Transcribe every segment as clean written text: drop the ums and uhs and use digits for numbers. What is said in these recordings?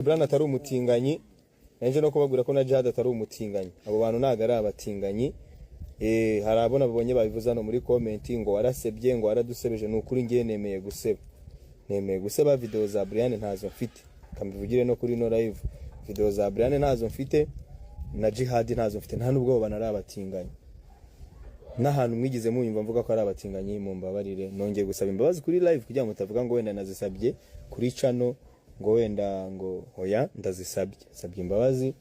Brian atari umutinganyi, nanje no kubabwira ko na Jihad atari umutinganyi. Abo bantu ntabwo ari abatinganyi. Hari abo nabonye babivuze hano muri comment ngo warasebye, ngo waradusebeje. Ni ukuri ngiye nemeye guseba, nemeye guseba. Video za Brian ntazo mfite, kambivugire no kuri no live. Video za Brian ntazo mfite na Jihad ntazo mfite, nta nubwo abo bantu ari abatinganyi. N'ahantu mwigize munyumva mvuga ko ari abatinganyi, mumbabarire. Nongeye gusaba imbabazi kuri live kugira ngo mutavuga ngo wenda nazisabye kuri channel, ngo wenda ngo hoya. Ndazisabye, sabye imbabazi.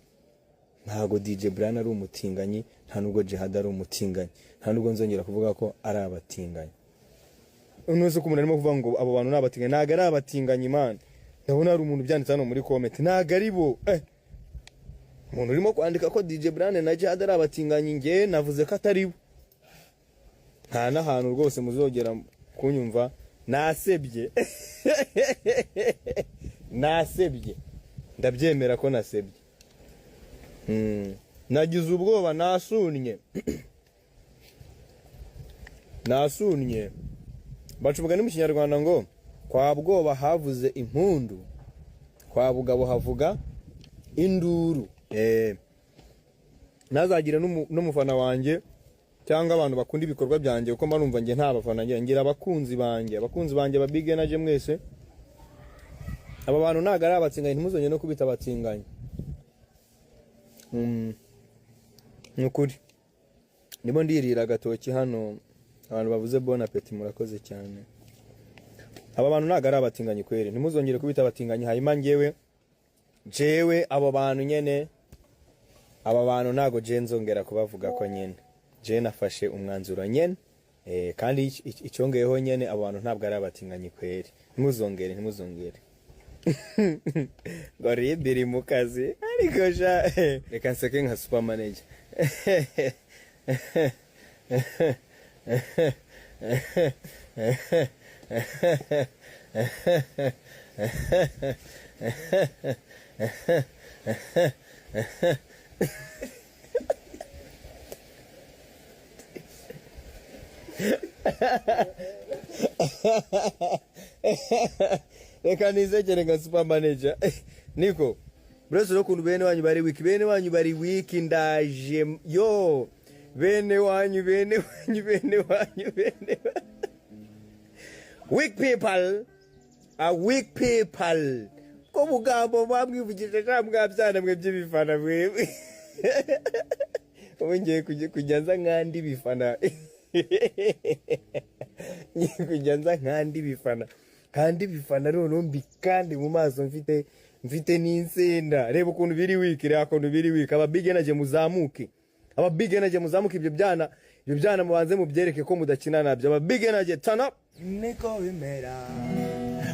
Ntago DJ Brian ari umutinganyi, nta nubwo Jihad ari umutinganyi, nta nubwo nzongera kuvuga ko ari abatinganyi. Unuze ko umuntu arimo kuvuga ngo abo bantu ni abatinganyi, ntago ari abatinganyi man. Ndabona hari umuntu ubyanditse hano muri comment, ntago ari bo. Umuntu urimo kwandika ko DJ Brian na Jihad ari abatinganyi, ngewe navuze ko atari bo. Nta n'ahantu rwose muzogera kunyumva. Nasebye, nasebye, ndabyemera ko nasebye. Nagize ubwoba, nasunnye, nasunnye. Baca umugani mu Kinyarwanda ngo kwa bwoba havuze impundu, kwa bugabo havuga induru. Ntazagire n'umufana wanjye cyangwa abantu bakunda ibikorwa byanjye, kuko mba numva njye nta bafana ngira, ngira abakunzi banjye, abakunzi banjye ba Big Energy mwese. Aba bantu ntabwo ari abatinganyi, ntimuzongere no kubita abatinganyi. Ni ukuri ndimo ndirira agatoki hano. Abantu bavuze bon appétit, murakoze cyane. Aba bantu ntabwo ari abatinganyi kweri, ntimuzongere kubita abatinganyi. Hanyuma njyewe, jewe abo bantu nyene, aba bantu ntago je nzongera kubavuga ko nyene je nafashe umwanzuro nyene. Kandi icyongeyeho nyene, abo bantu ntabwo ari abatinganyi kweri, ntimuzongere, ntimuzongere. Ngo RIB iri mu kazi, ariko sha reka nseke nka super manager. Reka nisekere nka super manager. Niko buretse ukuntu bene wanyu bari weak, bene wanyu bari weak. Ndaje yo, bene wanyu, bene wanyu, bene wanyu, bene wanyu. Weak people are weak people. Ko bugambo mwamwivugije sha, mwabyana mwe by'ibifana mwebwe. Ubu ngiye kujya nza nkandi bifana, ngiye kujya nza nkandi bifana kandi bifana noneho mbi kandi mu maso mfite n'insenda. Reba ukuntu biri weak, reba ukuntu biri weak. Aba Big Energy muzamuke, aba Big Energy muzamuke. Ibyo byana, ibyo byana mubanze mubyereke ko mudakina nabyo. Aba Big Energy, turn up. Niko bimera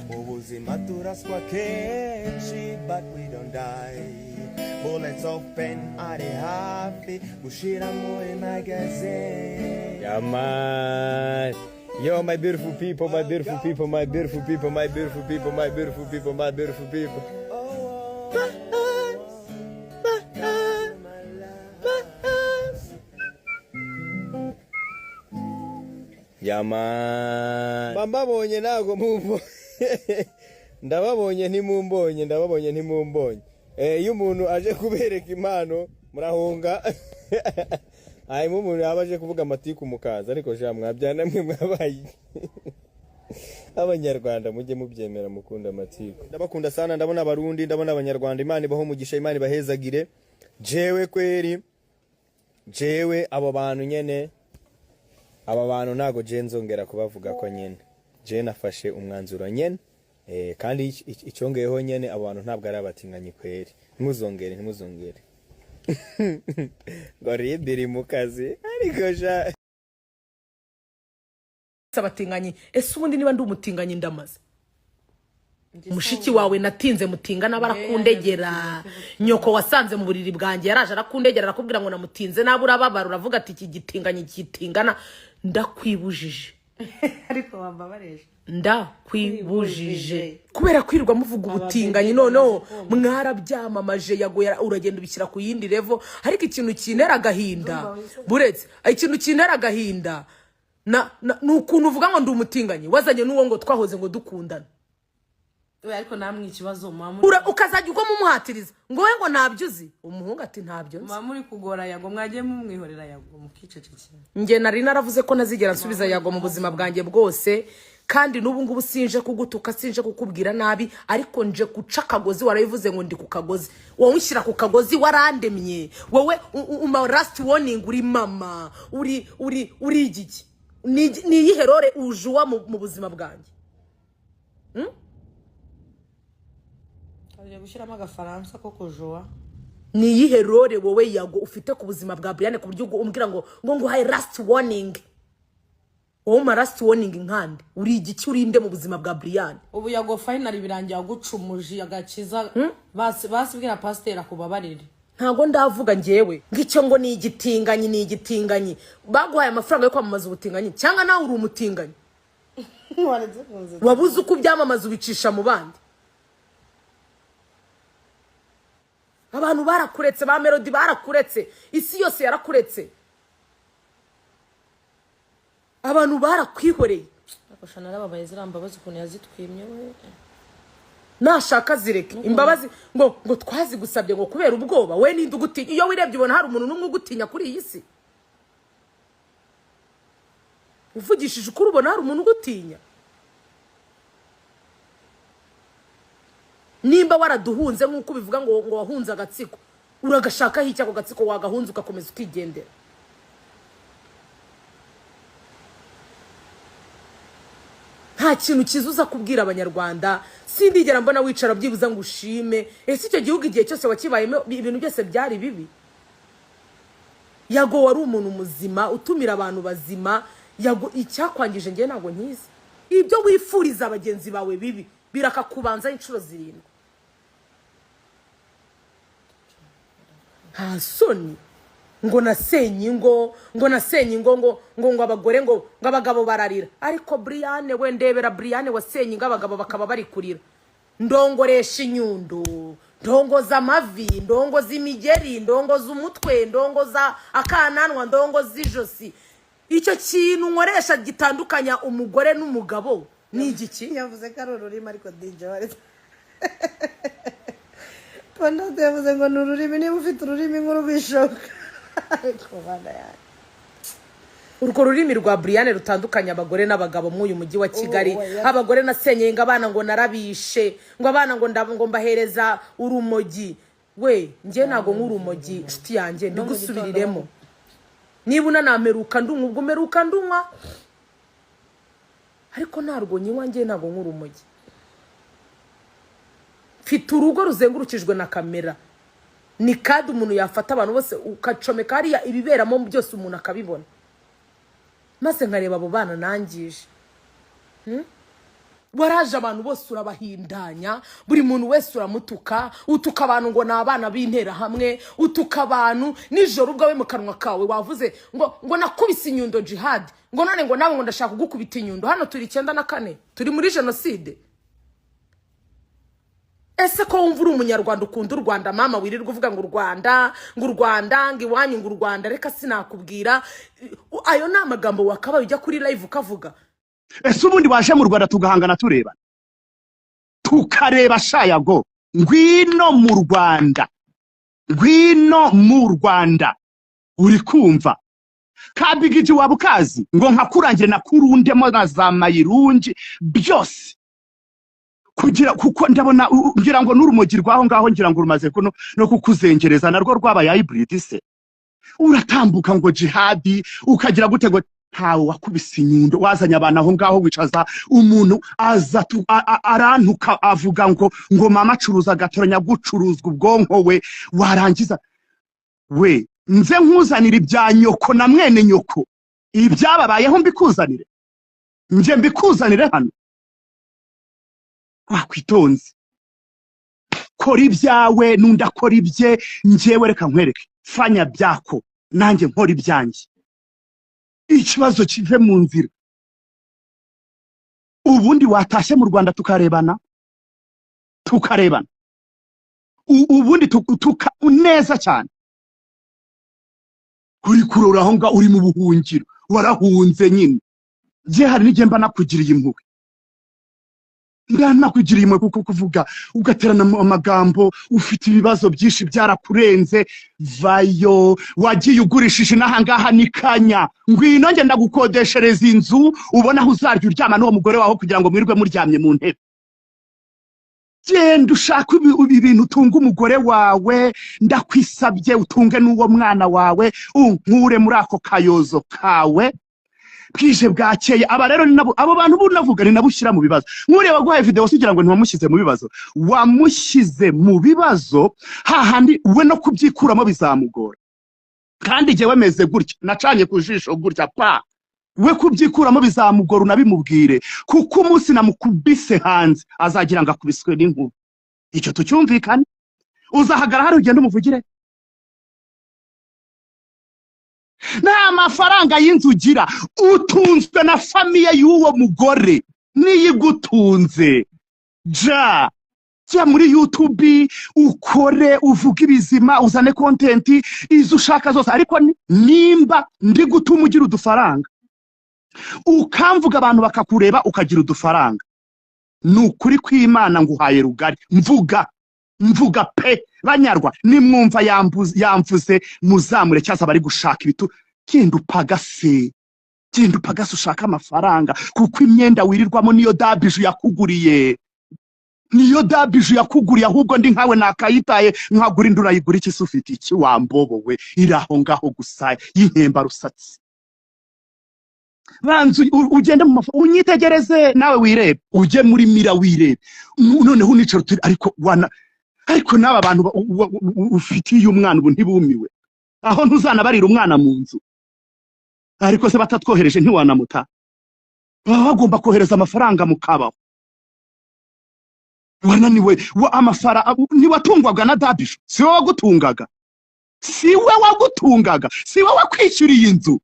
mu buzima, turaswa kenshi but we don't die. Bullets open ari hafi gushira muri magazine. Yeah, man. Yo, my beautiful people, my beautiful people, my beautiful people, my beautiful people, my beautiful people, my beautiful people. My eyes, my eyes, my eyes. Yeah, man. Mbabonye ntago mumbo. Ndababonye ntimumbonye, ndababonye ntimumbonye. Iyo umuntu aje kubereka impano murahunga. Hanyuma umuntu yaba aje kuvuga amatiku mukaza. Ariko sha mwabyana mwe mwabaye iki? Abanyarwanda mujye mubyemera, mukunda amatiku. Ndabakunda sana, ndabona Abarundi, ndabona Abanyarwanda. Imana ibaho umugisha, Imana ibahezagire. Jewe kweri, jewe abo bantu nyene, aba bantu ntago je nzongera kubavuga ko nyene je nafashe umwanzuro nyene. Kandi icyongeyeho nyene, abo bantu ntabwo ari abatinganyi kweri, ntimuzongere, ntimuzongere. Ngo RIB iri mu kazi, ariko sha Abatinganyi, ese ubundi niba ndi umutinganyi ndamaze mushiki wawe natinze mutingana barakundegera, nyoko wasanze mu buriri bwanjye yaraje arakundegera, arakubwira ngo namutinze nabi, urababara, uravuga ati iki gitinganyi kitingana. Ndakwibujije. Ariko wambabareje. Ndakwibujije kubera kwirirwa muvuga ubutinganyi. Noneho mwarabyamamaje, yagoye, uragenda ubishyira ku yindi level. Ariko ikintu kintera agahinda, buretse ikintu kintera agahinda ni ukuntu uvuga ngo ndi umutinganyi, wazanye n'uwo ngo twahoze ngo dukundana. We, ariko namwe ikibazo muba muri Ukazajya ugwa mumuhatiriza ngo we ngo ntabyo uzi. Umuhungu ati ntabyo nzi. Muba muri kugora Yago. Mwagiye mumwihorera Yago mukicecekera. Njye nari naravuze ko ntazigera nsubiza Yago mu buzima bwanjye bwose, kandi n'ubu ngubu sinje kugutuka, sinje kukubwira nabi, ariko nje guca akagozi. Warabivuze ngo ndi ku kagozi, wowe unshyira ku kagozi, warandemye wowe. Uma last warning. Uri mama, uri igiki? Ni iyihe role ujuwa mu buzima bwanjye? Agiye gushyiramo agafaransa ko kujuwa. Ni iyihe role wowe Yago ufite ku buzima bwa Brian, ku buryo umbwira ngo nguhaye last warning? Wowe uma last warning nkande? Uri igiki? Urinde mu buzima bwa Brian? Ubu Yago finally birangiye agucumuje agakiza. Basi basi, bwira pasiteri akubabarire. Ntago ndavuga ngewe ngicyo ngo ni igitinganyi, ni igitinganyi. Baguhaye amafaranga yo kwamamaza ubutinganyi, cyangwa nawe uri umutinganyi? Waretse kunze. Wabuze uko ubyamamaza ubicisha mu bandi. Abantu barakuretse, ba Melody barakuretse, isi yose yarakuretse, abantu barakwihoreye. Ariko sha narababaye, ziriya mbabazi ukuntu yazitwimye we. Nashaka zireke imbabazi ngo twazigusabye ngo kubera ubwoba. We ninde ugutinya? Iyo wirebye ubona hari umuntu n'umwe ugutinya kuri iyi si? Uvugishije ukuri, ubona hari umuntu ugutinya? Nimba waraduhunze nk'uko ubivuga ngo wahunze agatsiko, uragashakaho iki ako gatsiko? Wagahunze ugakomeza ukigendera. Nta kintu cyiza uza kubwira abanyarwanda. Sindigera mbona wicara byibuza ngo ushime. Ese icyo gihugu igihe cyose wakibayemo ibintu byose byari bibi? Yago wari umuntu muzima utumira abantu bazima. Yago, icyakwangije ngewe ntabwo nkizi. Ibyo wifuriza bagenzi bawe bibi birakakubanzaho inshuro 7. Nta soni ngo nasenye ingo, ngo nasenye ingo, ngo abagore, ngo abagabo bararira. Ariko Brian we, ndebera Brian wasenye ingo abagabo bakaba bari kurira. Ndongoresha inyundo, ndongoza amavi, ndongoza imigeri, ndongoza umutwe, ndongoza akananwa, ndongoza ijosi. Icyo kintu nkoresha gitandukanya umugore n'umugabo ni igiki? Yavuze ko ari ururimi, ariko DJ waretse Pondote yavuze ngo ni ururimi, niba ufite ururimi nk'urwishoka, ariko bana yanjye. Urwo rurimi rwa Brian rutandukanya abagore n'abagabo muri uyu mujyi wa Kigali. Abagore nasenyeye ngo abana ngo narabishe, ngo abana ngo mbahereza urumogi. We, njye ntago nk'urumogi, nshuti yanjye, mbigusubiriremo. Niba unanamperuka ndunywa, ubwo mperuka ndunywa, ariko ntarwo nyinywa. Njye ntago nk'urumogi. Mfite urugo ruzengurukijwe na kamera, ni kadi umuntu yafata abantu bose ukacomeka hariya, ibiberamo byose umuntu akabibona, maze nkareba abo bana nangije. Waraje abantu bose urabahindanya, buri muntu wese uramutuka, utuka abantu ngo ni abana b'interahamwe, utuka abantu nijoro. Ubwawe mu kanwa kawe wavuze ngo nakubise inyundo Jihad, ngo none ngo nawe ngo ndashaka kugukubita inyundo. Hano turi 94, turi muri jenoside. Ese ko wumva uri umunyarwanda ukunda u Rwanda, mama, wirirwa uvuga ngo u Rwanda, ngo u Rwanda, ngo iwanyu, ngo u Rwanda, reka sinakubwira. Ayo ni amagambo wakabaye ujya kuri live ukavuga? Ese ubundi waje mu Rwanda tugahangana turebana, tukareba? Shayago, ngwino mu Rwanda, ngwino mu Rwanda. Uri kumva kabigiji waba ukazi ngo nkakurangire nakurundemo na za mayirungi byose kugira, kuko ndabona ngira ngo n'urumogi rwaho ngaho ngira ngo rumaze kuno no kukuzengereza, narwo rwabaye hybrid. Se uratambuka ngo jihadi, ukagira gute ngo ntawe wakubise inyundo? Wazanye abantu aho ngaho, wicaza umuntu aza arantuka, avuga ngo mama acuruza agatoranya gucuruzwa ubwonko. We warangiza we nze nkuzanire ibya nyoko na mwene nyoko, ibyababayeho mbikuzanire, nje mbikuzanire hano. Wakwitonze, kora ibyawe n'undi akora ibye. Njyewe reka nkwereke, fanya byako nanjye nkora ibyanjye, ikibazo kive mu nzira. Ubundi watashye mu Rwanda tukarebana, tukarebana. Ubundi tuka neza cyane. Uri kurora aho ngaho uri mu buhungiro, warahunze nyine. Njye hari n'igihe mba nakugiriye impuhwe. Ndanakugiriye imwe kuko kuvuga ugaterana amagambo, ufite ibibazo byinshi byarakurenze. Vayo, wagiye ugurishije n'ahangaha ni kanya. Ngwino njye ndagukodeshereza inzu, ubona aho uzarya uryama n'uwo mugore wawe, kugira ngo mwirirwe muryamye mu ntebe. Genda ushake ibintu utunga umugore wawe, ndakwisabye, utunge n'uwo mwana wawe, unkure muri ako kayozo kawe. Bwije bwakeye, aba rero ni nabo, abo bantu bunavuga ni nabo ushyira mu bibazo. Nk'uriya waguhaye video, se ugira ngo ntiwamushyize mu bibazo? Wamushyize mu bibazo hahandi we no kubyikuramo bizamugora. Kandi jyewe meze gutya, nacanye ku jisho gutya pa, we kubyikuramo bizamugora. Unabimubwire, kuko umunsi namukubise hanze azagira ngo akubiswe n'inkuba. Icyo tucyumvikane. Uzahagara hari ugenda umuvugire, nta mafaranga y'inzu ugira, utunzwe na famille y'uwo mugore niyigutunze. Ja jya muri YouTube ukore, uvuge ibizima, uzane content izo ushaka zose, ariko nimba ndi gutuma ugira udufaranga, ukamvuga abantu bakakureba, ukagira udufaranga, ni ukuri kw'Imana nguhaye rugari. Mvuga, mvuga pe. Banyarwa nimwumva yamvuze muzamure, cyangwa bari gushaka ibitu. Genda upagase, genda upagase ushake amafaranga, kuko imyenda wirirwamo niyo Dabiju yakuguriye, niyo Dabiju yakuguriye. Ahubwo ndi nkawe nakayitaye nkagura indi. Urayigura iki se? Ufite iki wambobowe? Iri aho ngaho gusa y'inkemba rusatsi. Banza ugende mu mafa, unyitegereze nawe wirebe, ujye muri mirror wirebe. Noneho unicara uti ariko wana, ariko n'aba bantu ufitiye umwana ubu ntibumiwe? Aho ntuzanabarira umwana mu nzu? Ariko se batatwohereje ntiwanamuta? Baba bagomba kohereza amafaranga mukabaho. Wananiwe wa amafara ntiwatungwaga na Dabisho? Si we wagutungaga? Si we wagutungaga? Si we wakwishyuriye inzu?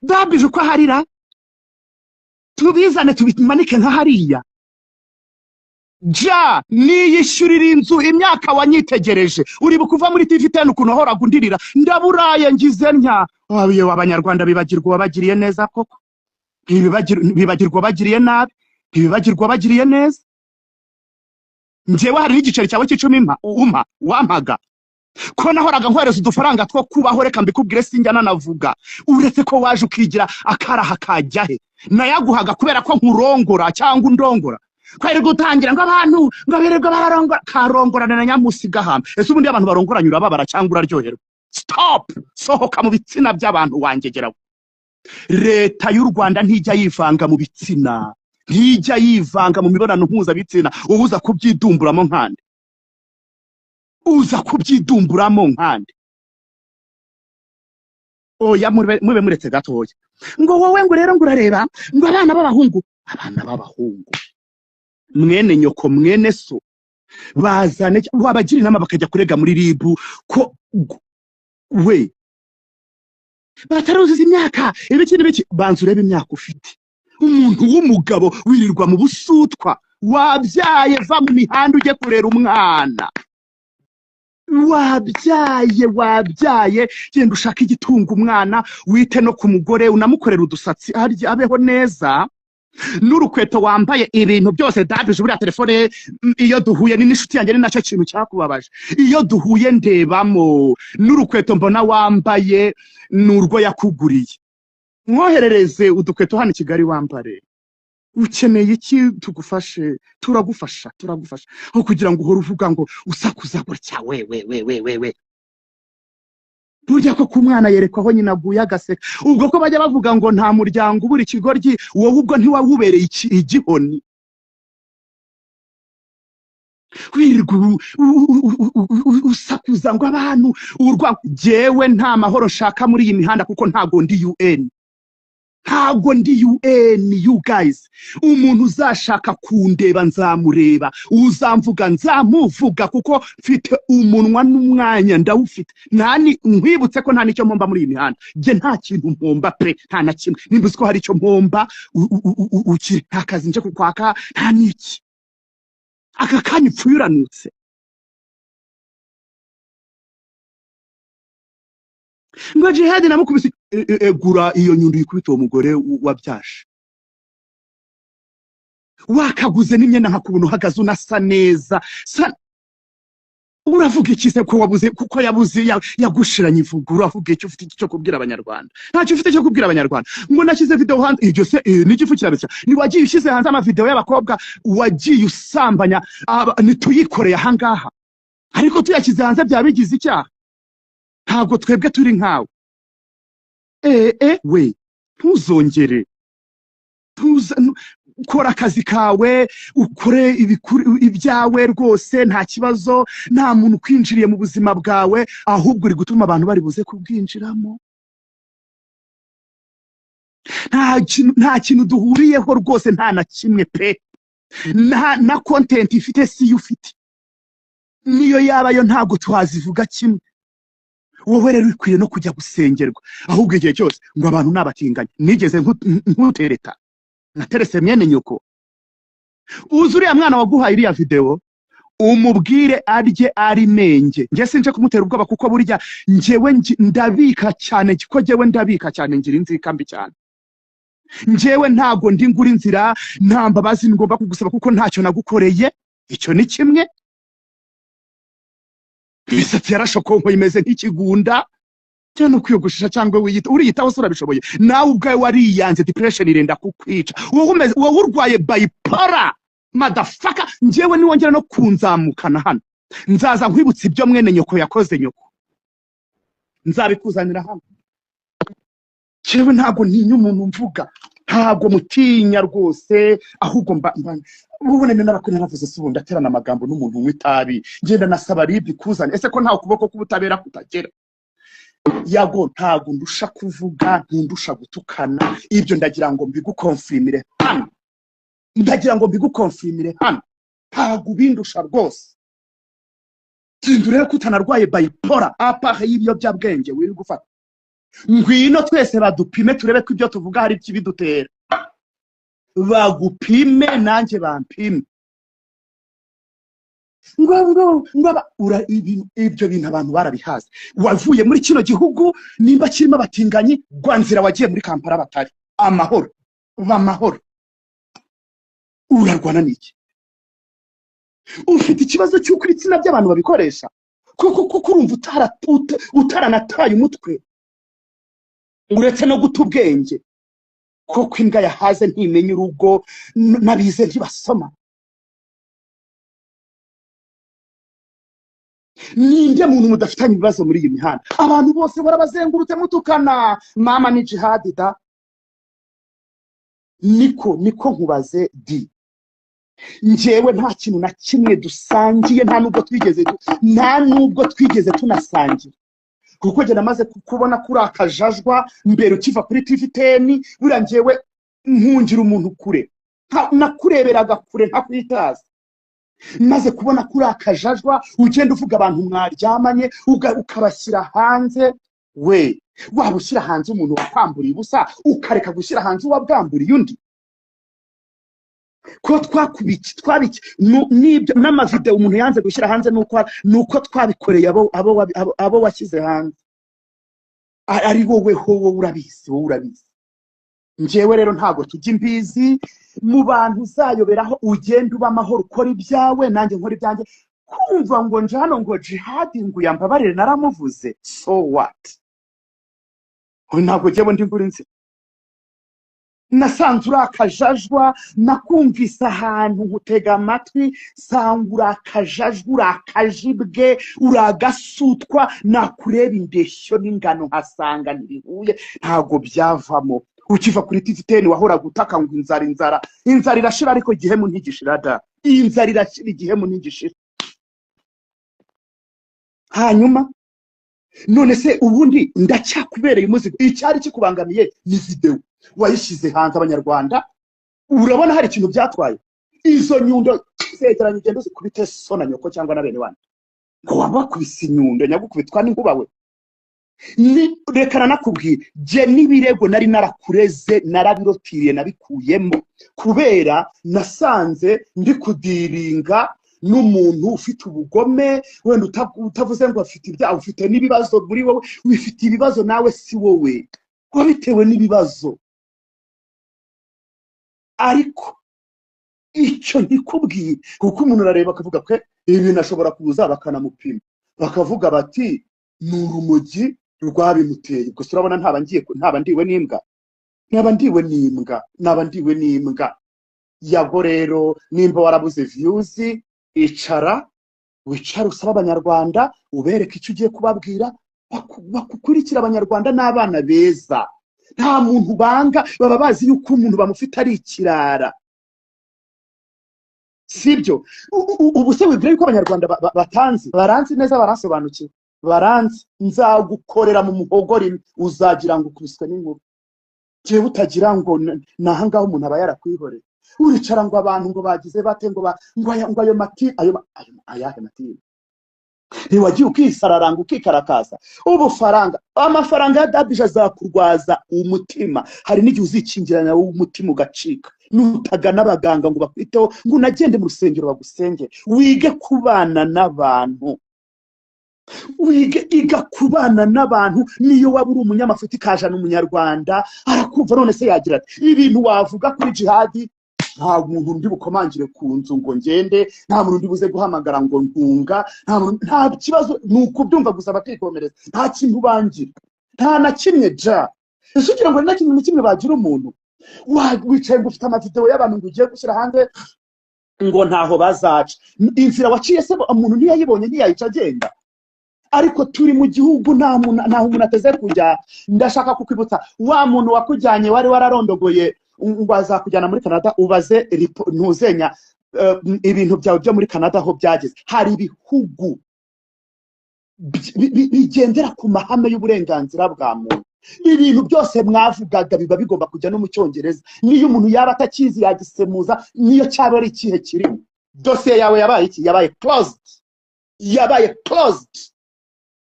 Dabisho ko aharira, tubizane tubimanike nka hariya. Ja niyishyurira inzu imyaka wanyitegereje. Uribuka uva muri TV 10 ukuntu wahoraga undirira, ndaburaye, ngize ntya? Wabiye, Abanyarwanda bibagirwa wabagiriye neza koko, bibagirwa bagiriye nabi, ntibibagirwa bagiriye neza. Njyewe hari n'igiceri cyawe cy'icumi mpa umpa wampaga, ko nahoraga nkohereza udufaranga two kubaho? Reka mbikubwire, sinjya nanavuga, uretse ko waje ukigira akaraha kajya he. Nayaguhaga kubera ko nkurongora cyangwa undongora, kwari gutangira ngo abantu ngo birirwa bararongora, karongorana na nyamusi gahamba. Ese ubundi iyo abantu barongoranye urababara cyangwa uraryoherwa? Stop, sohoka mu bitsina by'abantu wangegeraho. Leta y'u Rwanda ntijya yivanga mu bitsina, ntijya yivanga mu mibonano mpuzabitsina. Uza kubyidumburamo nkande? Uza kubyidumburamo nkande? Oya, mube muretse gatoya. Ngo wowe, ngo rero ngo urareba ngo abana b'abahungu, abana b'abahungu, mwene nyoko, mwene so, bazane wabagira inama bakajya kurega muri RIB ko we bataruzuza imyaka, ibiki n'ibiki. Banza urebe imyaka ufite. Umuntu w'umugabo wirirwa mu busutwa, wabyaye, va mu mihanda ujye kurera umwana. Wabyaye, wabyaye, genda ushake igitunga umwana, wite no ku mugore, unamukorera udusatsi arye abeho neza. N'urukweto wambaye, ibintu byose Dabije. Buriya telefone ye, iyo duhuye ni n'inshuti yanjye, ni nacyo kintu cyakubabaje. Iyo duhuye ndebamo n'urukweto mbona wambaye ni urwo yakuguriye. Mwoherereze udukweto hano i Kigali wambare. Ukeneye iki tugufashe? Turagufasha, turagufasha, aho kugira ngo uhore uvuga ngo usakuza gutya. We we we we we we, burya ko ku mwana yerekwa aho nyina aguye agaseka. Ubwo ko bajya bavuga ngo nta muryango ubura ikigoryi, wowe ubwo ntiwawubereye igihoni? Wirirwa usakuza ngo abantu urwa. Jyewe nta mahoro nshaka muri iyi mihanda, kuko ntabwo ndi UN, ntabwo ndi UN, you guys. Umuntu uzashaka kundeba nzamureba, uzamvuga nzamuvuga, kuko mfite umunwa n'umwanya ndawufite. Nani nkwibutse ko nta n'icyo mpomba muri iyi mihanda? Jye nta kintu mpomba pe, nta na kimwe. Nimba uzi ko hari icyo mpomba ukiri, nta kazi nje kukwaka, nta n'iki. Aka kanya upfuye uranutse. Ngo Jihadi namukubise, egura iyo nyundo uyikubite uwo mugore wabyashe. Wakaguze n'imyenda nkakubona uhagaze unasa neza. Uravuga iki se ko wabuze, kuko yabuze yagushiranye ivuga? Uravuga iki? Ufite iki cyo kubwira Abanyarwanda? Ntacyo ufite cyo kubwira Abanyarwanda. Ngo nashyize video hanze, ibyo se n'igifu kirabeshya? Ni wagiye ushyize hanze amavideo y'abakobwa wagiye usambanya, ntituyikoreye ahangaha, ariko tuyashyize hanze byaba bigize icyaha? Ntabwo twebwe turi nkawe. We ntuzongere. Kora akazi kawe, ukore ibyawe rwose, nta kibazo, nta muntu ukwinjiriye mu buzima bwawe, ahubwo uri gutuma abantu bari buze kubwinjiramo. Nta kintu duhuriyeho rwose, nta na kimwe pe. Nta na content ifite si yo ufite, niyo yaba yo ntabwo twazivuga kimwe. Wowe rero ukwiye no kujya gusengerwa. Ahubwo igihe cyose ngo abantu nabatinganya, nigeze nkutereta? Naterese mwene nyoko? Uzi uriya mwana waguhaye iriya video, umubwire arye ari menge. Njye sinje kumutera ubwoba, kuko burya njyewe ndabika cyane, ko njyewe ndabika cyane, ngira inzika mbi cyane. Njyewe ntabwo ndi ngura inzira, nta mbabazi ngomba kugusaba kuko ntacyo nagukoreye. Icyo ni kimwe. Imisatsi yarashokonkoye, imeze nk'ikigunda, cyangwa no kwiyogoshesha, cyangwa wiyita uriyitaho se? Urabishoboye? Nawe ubwawe wariyanze, depression irenda kukwica. Wowe umeze, wowe urwaye bipolar, motherfucker. Njyewe niwongera no kunzamukana hano, nzaza nkwibutsa ibyo mwene nyoko yakoze nyoko, nzabikuzanira hano. Njyewe ntabwo ntinya umuntu mvuga, ntabwo mutinya rwose, ahubwo mba ubone narakwe naravuze se, ubundi aterana amagambo n'umuntu unywa itabi, ngenda nasaba RIB ikuzane. Ese ko nta ukuboko k'ubutabera kutagera? Yago, ntabwo ndusha kuvuga, ntundusha gutukana. Ibyo ndagira ngo mbigukonfirmire hano, ndagira ngo mbigukonfirmire hano, ntabwo ubindusha rwose. Sinzi urebe ko utanarwaye bipolar, à part y'ibiyobyabwenge wiri gufata. Ngwino twese badupime, turebe ko ibyo tuvuga hari ikibidutera. Bagupime, nanjye bampime. Ngo ibyo bintu abantu barabihaze. Wavuye muri kino gihugu, nimba kirimo abatinganyi, rwa nzira wagiye muri Kampala batari amahoro, bamahoro. Urarwana n'iki? Ufite ikibazo cy'uko ibitsina by'abantu babikoresha, kuko urumva utaranataye umutwe, uretse no guta ubwenge. Kuko imbwa yahaze ntimenya urugo, n'abize ntibasoma. Ninde muntu mudafitanye ibibazo muri iyi mihanda? Abantu bose barabazengurutse mutukana. Mama ni Jihadi da. Niko nkubaze di, njyewe nta kintu na kimwe dusangiye, nta nubwo twigeze tunasangira, kuko njye namaze kubona kuri akajajwa mbere ukiva kuri TV 10. Buriya njyewe nkungira umuntu kure, nakureberaga kure ntakwitaza. Maze kubona kuri akajajwa ugenda uvuga abantu mwaryamanye, ukabashyira hanze. We waba ushyira hanze umuntu wakwamburiye ubusa, ukareka gushyira hanze uwabwamburiye undi? Ko twakubiki twabiki n'ibyo n'amavideo umuntu yanze gushyira hanze, nuko twabikoreye abo washyize hanze. Ari wowe ho, wowe urabizi, wowe urabizi. Njyewe rero ntabwo tujya imbizi mu bantu uzayoberaho. Ugenda uba amahoro, ukora ibyawe, nanjye nkora ibyanjye. Kumva ngo nje hano ngo Jihadi ngo uyambabarire naramuvuze, so what? Ubu ntabwo njyewe ndi ngura inzira. Nasanze uri akajajwa, nakumvise ahantu nkutega amatwi, nsanga uri akajajwa, uri akajibwe, uri agasutwa. Nakureba indeshyo n'ingano nkasanga ntibihuye, ntabwo byavamo. Ukiva kuri TV 10 wahoraga utaka ngo inzara, inzara, inzara irashira, ariko igihemu ntigishira da. Inzara irashira, igihemu ntigishira. Hanyuma none se ubundi ndacyakubereye umuzigo? Icyari kikubangamiye ni video wayishyize hanze. Abanyarwanda, urabona hari ikintu byatwaye? Izo nyundo zegeranye, ugenda uzikubite so na nyoko cyangwa na bene wanyu. Ngo waba wakubise inyundo nyagukubitwa n'inkuba we? Ni reka nanakubwira, jye n'ibirego nari narakureze narabirotiriye, nabikuyemo, kubera nasanze ndi kudiringa n'umuntu ufite ubugome. Wenda utavuze ngo afite ibyaha, ufite n'ibibazo muri wowe, wifite ibibazo nawe, si wowe wabitewe n'ibibazo. Ariko Icyo ntikubwiye, kuko umuntu arareba akavuga ko ibi bintu ashobora kuza bakanamupima bakavuga bati ni urumogi rwabimuteye. Gusa urabona ntaba ngiye, ntaba ndiwe n'imbwa, ntaba ndiwe n'imbwa, ntaba ndiwe n'imbwa. Yago rero nimba warabuze views, icara wicare usaba abanyarwanda, ubereke icyo ugiye kubabwira, bakukurikira. Abanyarwanda n'abana beza, nta muntu banga, baba bazi yuko umuntu bamufite ari ikirara, sibyo? Ubu se wibwira yuko abanyarwanda batanzi? Baranzi neza, baransobanukiwe, baranzi. Nzagukorera mu muhogo rimwe uzagira ngo ukubiswe n'inkuba. Jewe utagira ngo ni aha ngaha umuntu aba yarakwihoreye. Uricara ngo abantu ngo bagize bate, ngo ngo aya, ngo ayo mati, ayo ayo ayahe mati? Ntiwagiye ukisararanga ukikarakaza ubufaranga. Amafaranga ya Dabije azakurwaza umutima. Hari n'igihe uzikingirana wowe umutima ugacika, nutagana abaganga ngo bakwiteho, ngo unagende mu rusengero bagusengere. Wige kubana n'abantu, wige, iga kubana n'abantu. Niyo waba uri umunyamafuti kajana, umunyarwanda arakumva. None se yagira ati ibintu wavuga kuri Jihadi, nta muntu undi bukomangire ku nzu ngo ngende, nta muntu undi buze guhamagara ngo ntunga, nta muntu, nta kibazo. Ni ukubyumva gusa bakikomereza, nta kintu bangira, nta na kimwe. Ja ese ugira ngo ni na kimwe na kimwe bagira umuntu? Wicaye ngo ufite amavideo y'abantu ngo ugiye gushyira hanze, ngo ntaho bazaca. Inzira waciye se umuntu ntiyayibonye, ntiyayica agenda? Ariko turi mu gihugu nta muntu, ntaho umuntu ateze kujya. Ndashaka kukwibutsa wa muntu wakujyanye wari wararondogoye ngo azakujyana muri Canada, ubaze ntuzenya ibintu byawe byo muri Canada aho byageze. Hari ibihugu bigendera ku mahame y'uburenganzira bwa muntu. Ibintu byose mwavugaga biba bigomba kujya no mu Cyongereza, niyo umuntu yaba atakizi yagisemuza, niyo cyaba ari ikihe kirimo. Dosiye yawe yabaye iki? Yabaye closed, yabaye closed.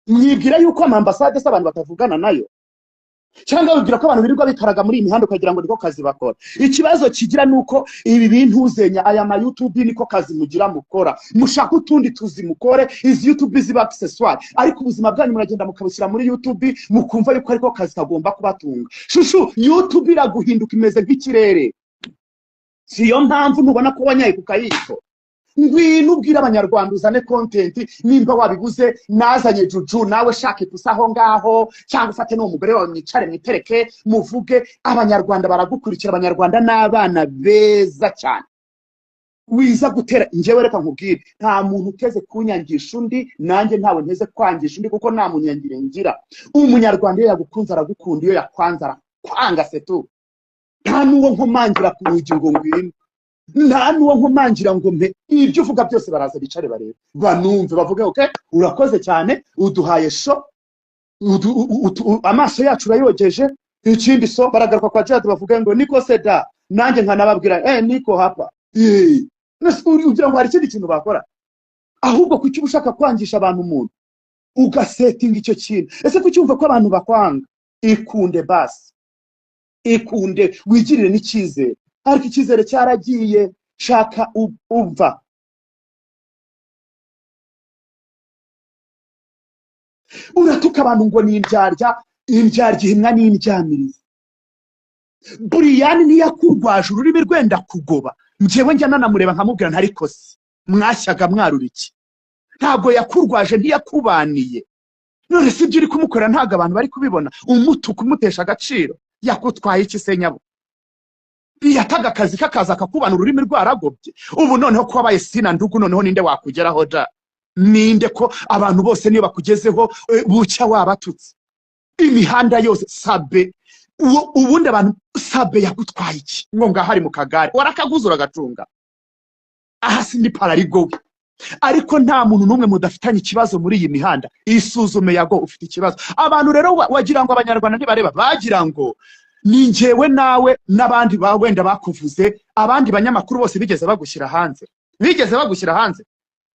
Mwibwira yuko amambasade se abantu batavugana nayo, cyangwa wibwira ko abantu birirwa bikaraga muri iyi mihanda ukagira ngo niko kazi bakora? Ikibazo kigira nuko ibi bintu uzenya aya ma YouTube niko kazi mugira mukora. Mushaka utundi tuzi mukore, izi YouTube ziba accessoire, ariko ubuzima bwanyu muragenda mukabushyira muri YouTube, mukumva yuko ariko kazi kagomba kubatunga. Shushu, YouTube iraguhinduka, imeze nk'ikirere. Siyo mpamvu ntubona ko wanyaye ku kayiko? Ngwino ubwire abanyarwanda, uzane content. Nimba wabibuze, nazanye Juju, nawe shaka ipusi aho ngaho, cyangwa ufate n'uwo mugore wawe mwicare mwitereke muvuge. Abanyarwanda baragukurikira, abanyarwanda n'abana beza cyane. Wiza gutera njyewe, reka nkubwire, nta muntu uteze kunyangisha undi, nanjye ntawe nteze kwangisha undi, kuko nta munyangire ngira. Umunyarwanda iyo yagukunze aragukunda, iyo yakwanze arakwanga, setu. Nta n'uwo nkomangira ku rugi ngo ngwino, nta n'uwo nkomangira ngo mpe ibyo uvuga byose. Baraza bicare barebe, banumve, bavuge okay, urakoze cyane, uduhaye show, amaso yacu urayogeje. Ikindi so baragaruka kwa Jihad bavuge ngo niko se da, nanjye nkanababwira niko hapa. Nese ugira ngo hari ikindi kintu bakora? Ahubwo kuki uba ushaka kwangisha abantu umuntu, ugasetinga icyo kintu? Ese kuki wumva ko abantu bakwanga? Ikunde basi, ikunde, wigirire n'icyizere. Ariko icyizere cyaragiye. Shaka umva, uratuka abantu ngo ni indyarya. Indyarya ihimwa n'indyamirizi. Buriyani ntiyakurwaje ururimi rwenda kugoba? Njyewe njya nanamureba nkamubwira ntariko se mwashyaga mwarura iki? Ntabwo yakurwaje, ntiyakubaniye. None si ibyo uri kumukorera ntabwo abantu bari kubibona? Umutuka, umutesha agaciro, yakutwaye iki se nyabo? Yataga akazi kakaza akakubana ururimi rwaragobye. Ubu noneho ko wabaye sina ndugu, noneho ninde wakugeraho ja? Ninde, ko abantu bose niyo bakugezeho bucya wabatutse imihanda yose? Sabe ubundi abantu, Sabe yagutwaye iki? Ngo ngaho ari mu kagare, warakaguze uragacunga. Aha sindi pararigowe, ariko nta muntu n'umwe mudafitanye ikibazo muri iyi mihanda. Isuzume yago, ufite ikibazo. Abantu rero wagira ngo abanyarwanda ntibareba, bagira ngo ni njyewe nawe n'abandi ba wenda bakuvuze. Abandi banyamakuru bose bigeze bagushyira hanze? Bigeze bagushyira hanze?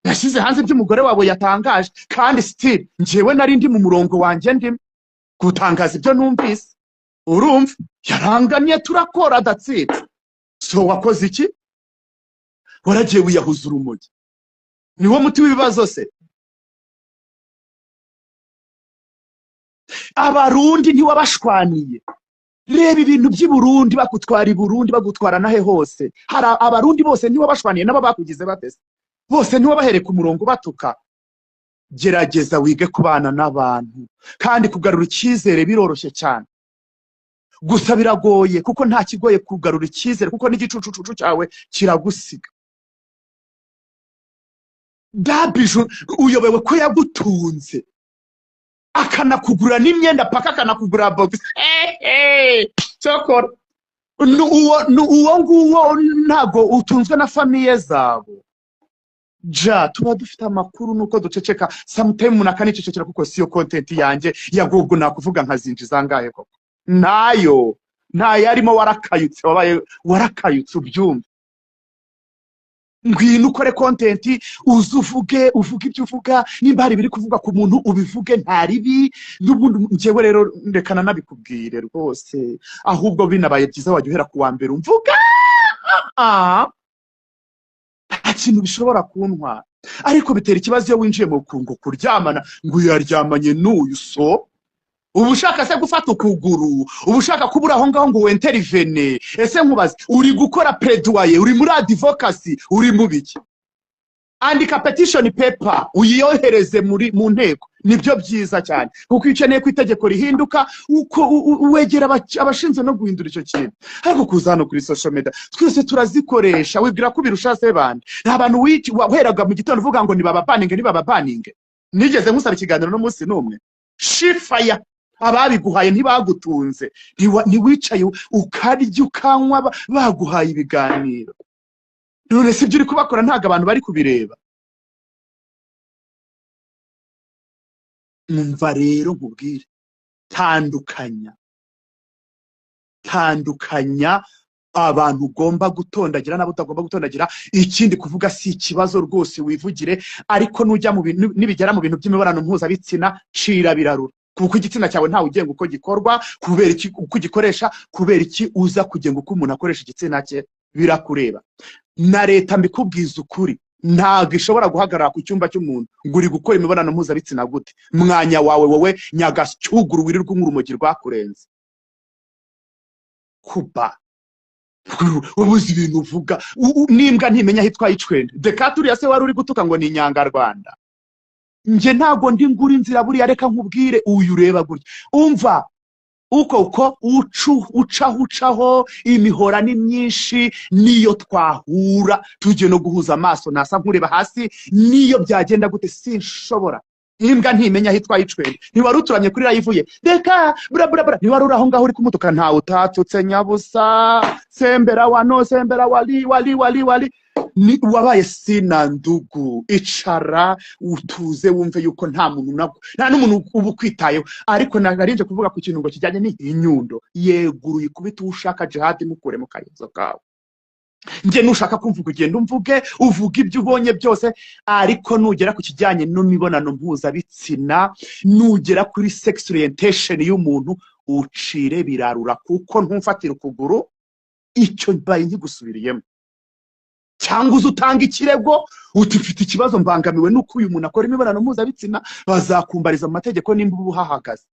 Yashyize hanze ibyo umugore wawe yatangaje, kandi still njyewe nari ndi mu murongo wanjye, ndimo gutangaza ibyo numvise. Urumva yaranganye, turakora, that's it. So wakoze iki? Waragiye wiyahuza urumogi, niwo muti w'ibibazo se? Abarundi ntiwabashwaniye? Reba ibintu by'i Burundi, bakutwara i Burundi, bagutwara nahe hose. Hari Abarundi bose nibo bashwaniye nabo bakugize batese bose, nibo bahereka umurongo batuka. Gerageza wige kubana n'abantu, kandi kugarura icyizere biroroshye cyane, gusa biragoye kuko nta kigoye kugarura icyizere, kuko n'igicucucucu cyawe kiragusiga. Dabiju uyobewe ko yagutunze, akanakugura n'imyenda paka, akanakugura box. Cyokora uwo nguwo ntago utunzwe na famille zabo. Ja tuba dufite amakuru nuko duceceka. Sometime umuntu akanicecekera kuko siyo content yanjye ya Google. Nakuvuga nkazinjiza angahe koko? Ntayo, ntayo arimo. Warakayutse, wabaye warakayutse, ubyumve. Ngwino ukore content, uze uvuge, uvuge ibyo uvuga. Nimba hari ibiri kuvuga ku muntu, ubivuge, nta ribi. N'ubundi njyewe rero reka nanabikubwire rwose, ahubwo binabaye byiza wajya uhera ku wa mbere umvuga. Nta kintu bishobora kuntwara, ariko bitera ikibazo iyo winjiye mu ngo kuryamana, ngo uyu yaryamanye n'uyu. So uba ushaka se gufata ukuguru? Uba ushaka kubura aho ngaho ngo wintervene? Ese nkubaze, uri gukora plaidoyer, uri muri advocacy, uri mu biki? Andika petition paper uyiyohereze muri mu nteko, nibyo byiza cyane, kuko iyo ukeneye ko itegeko rihinduka, uko wegera abashinzwe no guhindura icyo kintu. Ariko kuza hano kuri social media, twese turazikoresha, wibwira ko ubirusha se bande? Nta bantu waheraga mu gitondo uvuga ngo nibababaninge, nibababaninge. Nigeze nkusaba ikiganiro n'umunsi n'umwe? Shifaya, ababiguhaye ntibagutunze? Ntiwicaye ukarya ukanywa baguhaye ibiganiro? None si ibyo uri kubakora ntabwo abantu bari kubireba? Umva rero nkubwire, tandukanya, tandukanya abantu ugomba gutondagira n'abo utagomba gutondagira. Ikindi, kuvuga si ikibazo rwose, wivugire, ariko nujya mu bintu, nibigera mu bintu by'imibonano mpuzabitsina, cira birarura, kuko igitsina cyawe ntawe ugenga uko gikorwa. Kubera iki uko ugikoresha? Kubera iki uza kugenga uko umuntu akoresha igitsina cye? Birakureba. Na leta, mbikubwiza ukuri, ntabwo ishobora guhagarara ku cyumba cy'umuntu ngo uri gukora imibonano mpuzabitsina gute mwanya wawe, wowe nyagacyuguru wirirwa unywa urumogi rwakurenze kuba ubuze ibintu uvuga. N'imbwa ntimenya aho itwaye icwende. Deka turiya se wari uri gutuka ngo ni inyangarwanda. Njye ntabwo ndi ngura inzira buriya. Reka nkubwire, uyu ureba gutya, umva uko ucu ucaho ucaho, imihora ni myinshi. Niyo twahura tugiye no guhuza amaso, nasa nkureba hasi. Niyo byagenda gute, sinshobora. Imbwa ntimenya aho itwaye icwende. Ntiwari uturamye kuri live ye? Reka bura bura bura, ntiwari uri aho ngaho uri kumutuka? Ntawe utatutse nyabusa. Sembera wano, sembera wali wali wali wali, ni wabaye sina ndugu. Icara utuze, wumve yuko nta muntu nabwo, nta n'umuntu uba ukwitayeho. Ariko narinje kuvuga ku kintu ngo kijyanye n'inyundo, yeguruye ikubita uwo ushaka. Jihadi, mukure mu kayenzo kawe. Njye nushaka kumvuga, ugenda umvuge, uvuge ibyo ubonye byose, ariko nugera ku kijyanye n'imibonano mpuzabitsina, nugera kuri sex orientation y'umuntu, ucire birarura, kuko ntumfatire ukuguru. Icyo mbaye nkigusubiriyemo. Cyangwa uze utanga ikirego uti mfite ikibazo, mbangamiwe n'uko uyu muntu akora imibonano mpuzabitsina. Bazakumbariza mu mategeko nimba uba uhahagaze.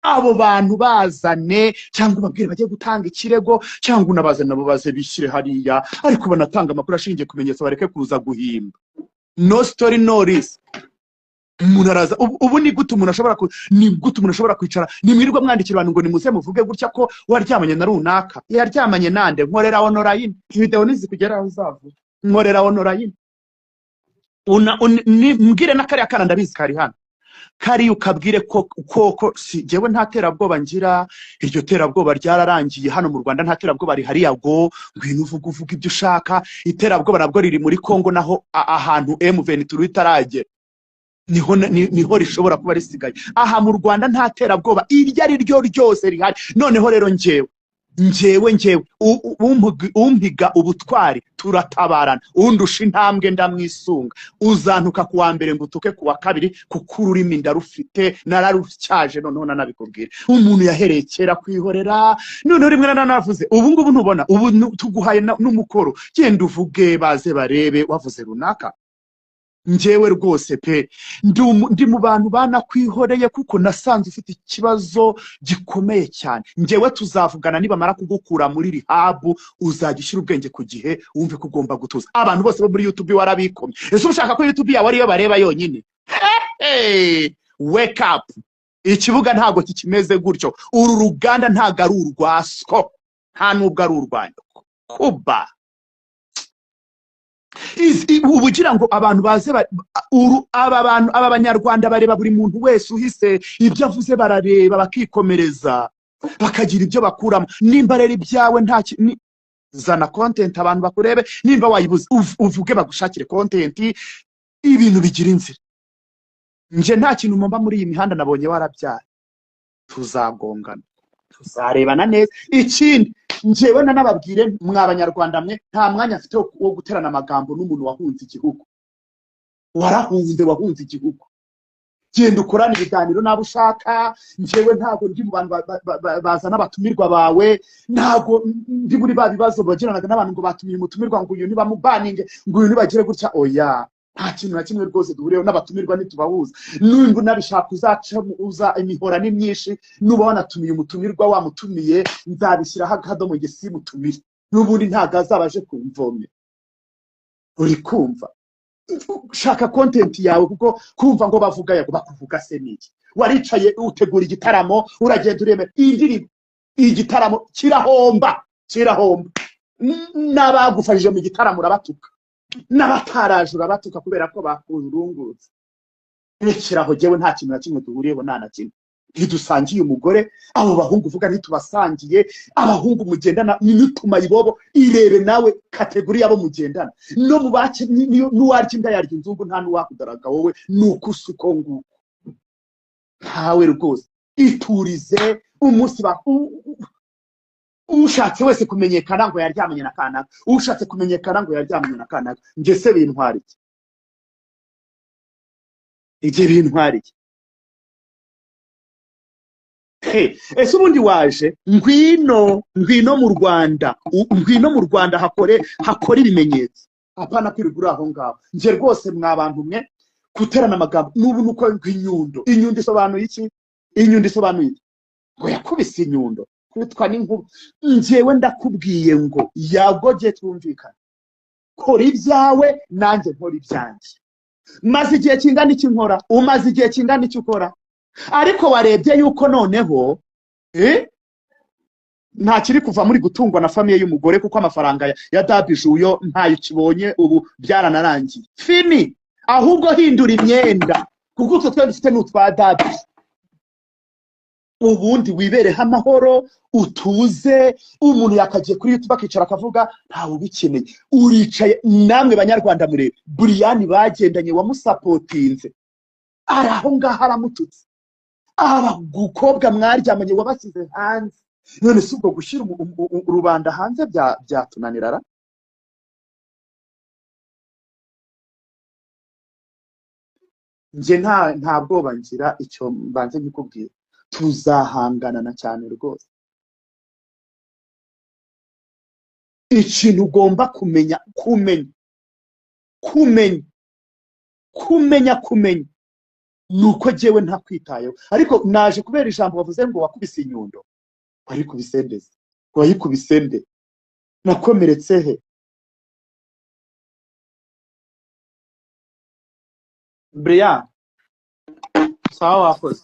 Abo bantu bazane, cyangwa ubabwire bajye gutanga ikirego, cyangwa unabazane nabo baze bishyire hariya, ariko banatanga amakuru ashingiye ku bimenyetso, bareke kuza guhimba. No story, no risk. Umuntu araza ubu ni gute umuntu ashobora kwicara? Nimwirirwa mwandikira abantu ngo nimuze muvuge gutya ko waryamanye na runaka, yaryamanye nande? Nkorera online video nizikugeraho uzavuga. Nkorera online. Mbwire na kariya kana, ndabizi kari hano, kariya ukabwire ko koko si jyewe nta terabwoba ngira. Iryo terabwoba ryararangiye hano mu Rwanda, nta terabwoba rihari. Yago, ngwino uvuge, uvuge ibyo ushaka. Iterabwoba nabwo riri muri Kongo, naho ahantu M23 itaragera niho niho rishobora kuba risigaye. Aha mu Rwanda nta terabwoba iryo ari ryo ryose rihari. Noneho rero njyewe umpiga ubutwari turatabarana, undusha intambwe ndamwisunga. Uzantuka ku wa mbere ngo utuke ku wa kabiri, kuko ururimi ndarufite, nararutyaje. Noneho nanabikubwira, umuntu yahereye kera kwihorera. Noneho rimwe nanavuze, ubu ngubu ntubona ubu tuguhaye n'umukoro, genda uvuge baze barebe wavuze runaka. Njyewe rwose pe, ndi mu bantu banakwihoreye kuko nasanze ufite ikibazo gikomeye cyane. Njyewe tuzavugana nibamara kugukura muri rehab, uzajya ushyira ubwenge ku gihe, wumve ko ugomba gutuza. Abantu bose bo muri YouTube warabikomye. Ese ushaka ko YouTube yawe ariyo bareba yonyine? Hey, wake up! Ikibuga ntabwo kikimeze gutyo. Uru ruganda ntabwo ari urwa so, nta nubwo ari urwa nyoko. Kuba ubu ugira ngo abantu baze aba bantu, aba banyarwanda bareba buri muntu wese uhise ibyo avuze, barareba bakikomereza, bakagira ibyo bakuramo. Nimba rero ibyawe nta zana content abantu bakurebe. Nimba wayibuze, uvuge bagushakire content. Ibintu bigira inzira. Nje nta kintu mpomba muri iyi mihanda. Nabonye warabyaye, tuzagongana, tuzarebana neza. Ikindi, njyewe nanababwire mwa banyarwanda mwe, nta mwanya mfite wo guterana amagambo n'umuntu wahunze igihugu. Warahunze, wahunze igihugu, genda ukorane ibiganiro n'abo ushaka. Njyewe ntabwo ndi mu bantu bazana abatumirwa bawe. Ntabwo ndi muri ba bibazo bagiranaga n'abantu ngo batumiye umutumirwa, ngo uyu nibamubaninge, ngo uyu nibagire gutya. Oya, nta kintu na kimwe rwose duhuriyeho n'abatumirwa, ntitubahuza. Nimba unabishaka uzaca uza, imihora ni myinshi. Nuba wanatumiye umutumirwa, wamutumiye, nzabishyiraho akadomo nge simutumire. N'ubundi ntabwo azaba aje kumvomera. Uri kumva? Shaka content yawe, kuko kumva ngo bavuga yago, bakuvuga se niki? Waricaye utegura igitaramo, uragenda uremera indirimbo, igitaramo kirahomba, kirahomba. N'abagufashije mu gitaramo urabatuka, n'abataraje urabatuka kubera ko bakurungurutse. Rekeraho, jyewe nta kintu na kimwe duhuriyeho, nta na kimwe. Ntidusangiye umugore. Abo bahungu uvuga ntitubasangiye. Abahungu mugendana n'utuma ibobo, irebe nawe category yabo mugendana. No mu bake n'uwarya inda yarya inzungu, nta n'uwakudaraga wowe. Ni uko usa uko nguko, ntawe rwose. Iturize. Umunsi ba ushatse wese kumenyekana ngo yaryamanye na kanaka, ushatse kumenyekana ngo yaryamanye na kanaka, njye se bintwara iki? Ibyo bintwara iki? He, ese ubundi waje? Ngwino, ngwino mu Rwanda, ngwino mu Rwanda, hakore ibimenyetso, apana kwirirwa uri aho ngaho. Njye rwose mwa bantu mwe, guterana amagambo n'ubu nuko ngo inyundo, inyundo isobanuye iki? Inyundo isobanuye iki? Ngo yakubise inyundo, kubitwa n'inkuba. Njyewe ndakubwiye ngo yagoge, twumvikane, kora ibyawe nanjye nkora ibyanjye. Maze igihe kingana iki nkora, umaze igihe kingana iki ukora? Ariko warebye yuko noneho nta kiri kuva muri gutungwa na famille y'umugore, kuko amafaranga ya Dabiju yo ntayo ukibonye, ubu byaranarangiye, fini. Ahubwo hindura imyenda, kuko utwo twenda dufite ni utwa Dabiju. Ubundi wibereho amahoro, utuze. Umuntu yakagiye kuri YouTube akicara akavuga, ntawe ubikeneye. Uricaye, namwe banyarwanda murebe Buriyani bagendanye wamusapotinze, ari aho ngaho aramututse. Abakobwa mwaryamanye wabashyize hanze. None si ubwo gushyira rubanda hanze byatunanira ra? Njye nta bwoba ngira. Icyo mbanze nkikubwira, tuzahangana na cyane rwose. Ikintu ugomba kumenya, kumenya, kumenya, kumenya, kumenya nuko jyewe ntakwitayeho. Ariko naje kubera ijambo wavuze ngo wakubise inyundo. Warikubise nde? Wayikubise nde? Nakomeretse he? Brian, sawa, wakoze.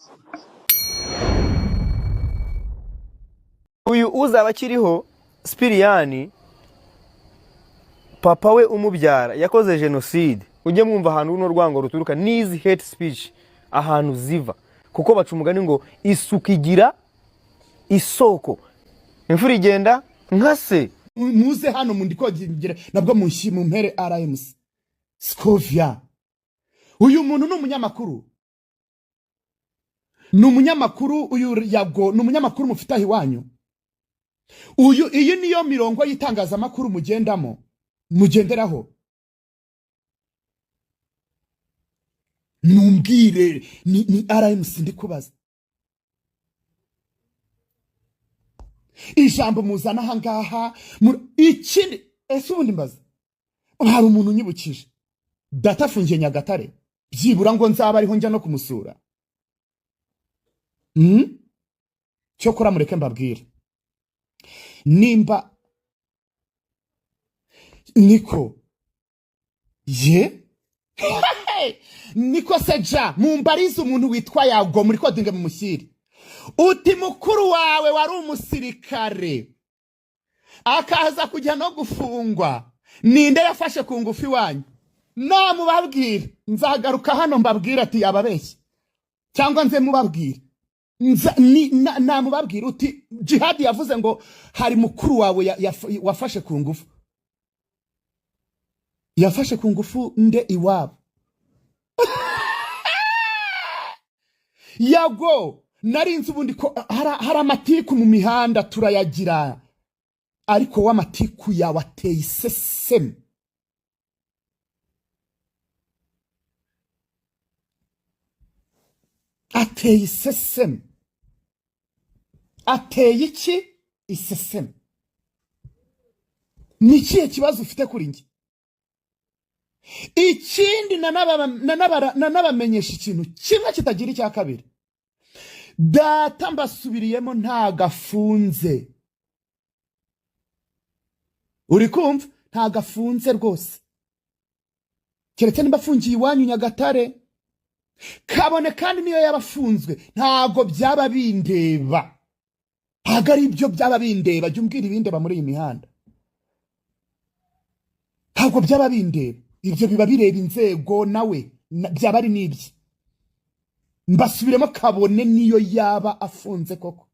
Uyu uzaba akiriho Sipiriyani, papa we umubyara yakoze jenoside. Ujye mwumva ahantu runo rwango ruturuka n'izi hate speech ahantu ziva, kuko baca umugani ngo isuku igira isoko, imfura igenda nka se. Muze hano mundikogera nabwo mumpere RMC Scovia. Uyu muntu ni umunyamakuru, ni umunyamakuru. Uyu Yago ni umunyamakuru mufite aho iwanyu. Uyu, iyi niyo mirongo y'itangazamakuru mugendamo, mugenderaho? Numbwire, ni RMC ndi kubaza. Ijambo muzana aha ngaha ikindi, ese ubundi mbaza, hari umuntu unyibukije. Data afungiye Nyagatare, byibura ngo nzaba ariho njya no kumusura. Cyokora mureke mbabwire, nimba niko ye niko se ja mumbarize umuntu witwa Yago muri kodinga mumushyire uti mukuru wawe wari umusirikare akaza kujya no gufungwa, ninde yafashe ku ngufu iwanyu? Namubabwira nzagaruka hano mbabwira ati yababeshye, cyangwa nze mubabwire. Namubabwira uti Jihadi yavuze ngo hari mukuru wawe wafashe ku ngufu. Yafashe ku ngufu nde iwabo? Yago narinzi ubundi ko hari amatiku mu mihanda turayagira, ariko w'amatiku yawe ateye iseseme. Ateye iseseme. Ateye iki? Iseseme. Ni ikihe kibazo ufite kuri njye? Ikindi nanabamenyesha ikintu kimwe kitagira icya kabiri. Data mbasubiriyemo ntagafunze. Uri kumva? Ntagafunze rwose. Keretse nimba afungiye iwanyu Nyagatare. Kabone kandi niyo yabafunzwe ntago byaba bindeba. Ntago ari ibyo byaba bindeba. Jya umbwira ibindeba muri iyi mihanda. Ntago byaba bindeba. Ibyo biba bireba inzego nawe byaba ari n'ibye. Mbasubiremo kabone niyo yaba afunze koko.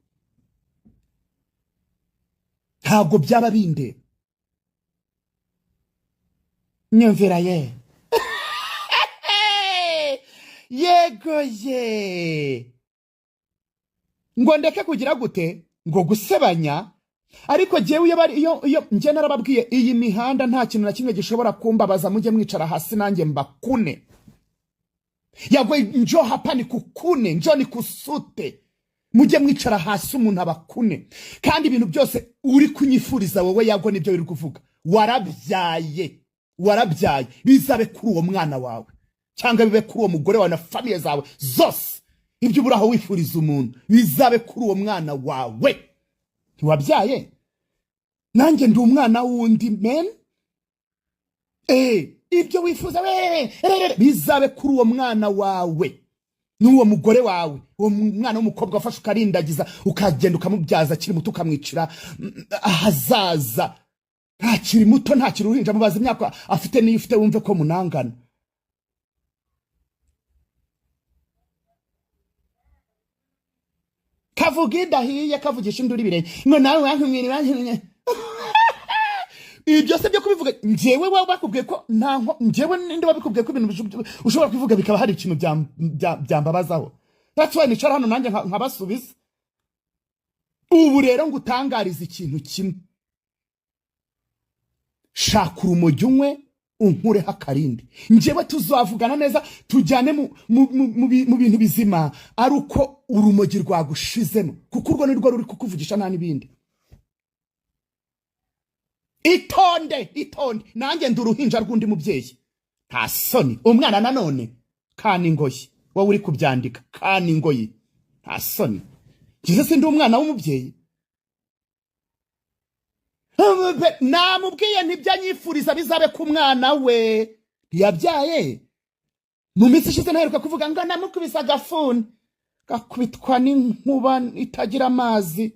Ntago byaba bindeba. Nyumvira ye. Yego ye. Ngo ndeke kugira gute? Ngo gusebanya. Ariko jewe iyo bari iyo nje narababwiye iyi mihanda nta kintu na kimwe gishobora kumbabaza, mujye mwicara hasi nanjye mbakune. Yagwe njo hapa ni kukune, njo ni kusute. Mujye mwicara hasi umuntu abakune. Kandi ibintu byose uri kunyifuriza wowe Yago nibyo uri kuvuga. Warabyaye. Warabyaye. Bizabe kuri uwo mwana wawe cyangwa bibe kuri uwo mugore wawe na famille zawe zose. Ibyo ubura aho wifuriza umuntu bizabe kuri uwo mwana wawe. Ntiwabyaye? Nanjye ndi umwana wundi men. Ibyo wifuza we bizabe kuri uwo mwana wawe n'uwo mugore wawe, uwo mwana w'umukobwa wafashe ukarindagiza ukagenda ukamubyaza akiri muto ukamwicira ahazaza. Ntakiri muto, ntakiri uruhinja, mubaze imyaka afite n'iyo ufite wumve ko munangana. Kavuga idahiye, kavugisha induru ibirenge ngo nawe wankumwira wankumwira. Ibyo se byo kubivuga njyewe wowe bakubwiye ko nta nko, njyewe ninde wabikubwiye ko ibintu ushobora kubivuga bikaba hari ikintu byambabazaho. That's why nicara hano nanjye nkabasubiza. Ubu rero ngutangariza ikintu kimwe. Shaka urumogi unywe unkureho akarindi. Njyewe tuzavugana neza tujyane mu bintu bizima ari uko urumogi rwagushizemo, kuko urwo nirwo ruri kukuvugisha nta n'ibindi. Itonde, itonde. Nanjye ndi uruhinja rw'undi mubyeyi. Nta soni. Umwana nanone kana ingoyi. Wowe uri kubyandika kana ingoyi. Nta soni. Ngize se ndi umwana w'umubyeyi? Namubwiye ntibyanyifuriza bizabe ku mwana we. Ntiyabyaye. Mu minsi ishize ntaheruka kuvuga ngo namukubise agafuni gakubitwa n'inkuba itagira amazi.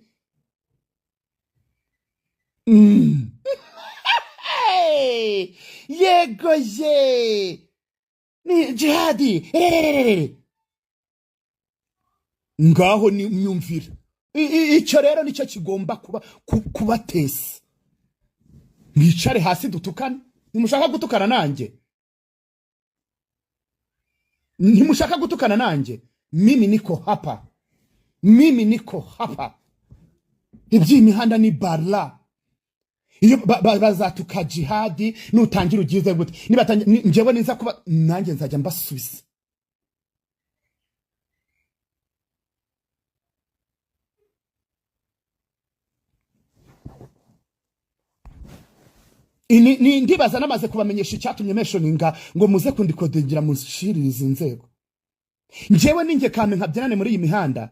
Yego ye. Ni jihadi. Rerererere. Ngaho ni myumvira. Icyo rero nicyo kigomba kuba kubatesa. Mwicare hasi dutukane. Ntimushaka gutukana nanjye. Ntimushaka gutukana nanjye. Mimi niko hapa. Mimi niko hapa. Iby'imihanda ni barla. Iyo bazatuka jihadi nutangira ugize gute? Nibatangira njyewe niza kuba nanjye nzajya mbasubiza. Ndibaza namaze kubamenyesha icyatumye mentioninga ngo muze kundikodingira mushiririze inzego. Njyewe ninjye kame nkabyinane muri iyi mihanda,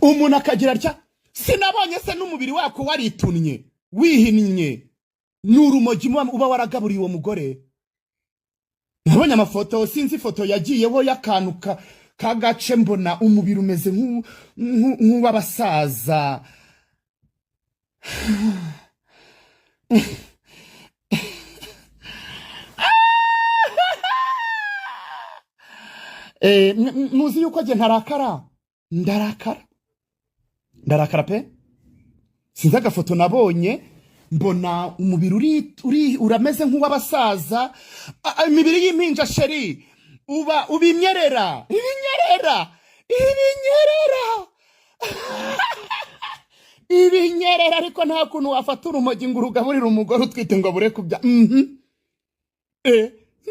umuntu akagira atya, sinabonye se n'umubiri wako waritunnye wihinnye, ni urumogi uba waragaburiye uwo mugore. Nabonye amafoto, sinzi ifoto yagiyeho y'akantu k'agace, mbona umubiri umeze nk'uw'abasaza. Muzi yuko jye ntarakara, ndarakara, ndarakara pe. Sinzi agafoto nabonye, mbona umubiri uri urameze nk'uw'abasaza, imibiri y'impinja chérie, uba ubinyerera, ibinyerera, ibinyerera, ibinyerera. Ariko nta kuntu wafata urumogi ngo urugaburire umugore utwite ngo abure kubya.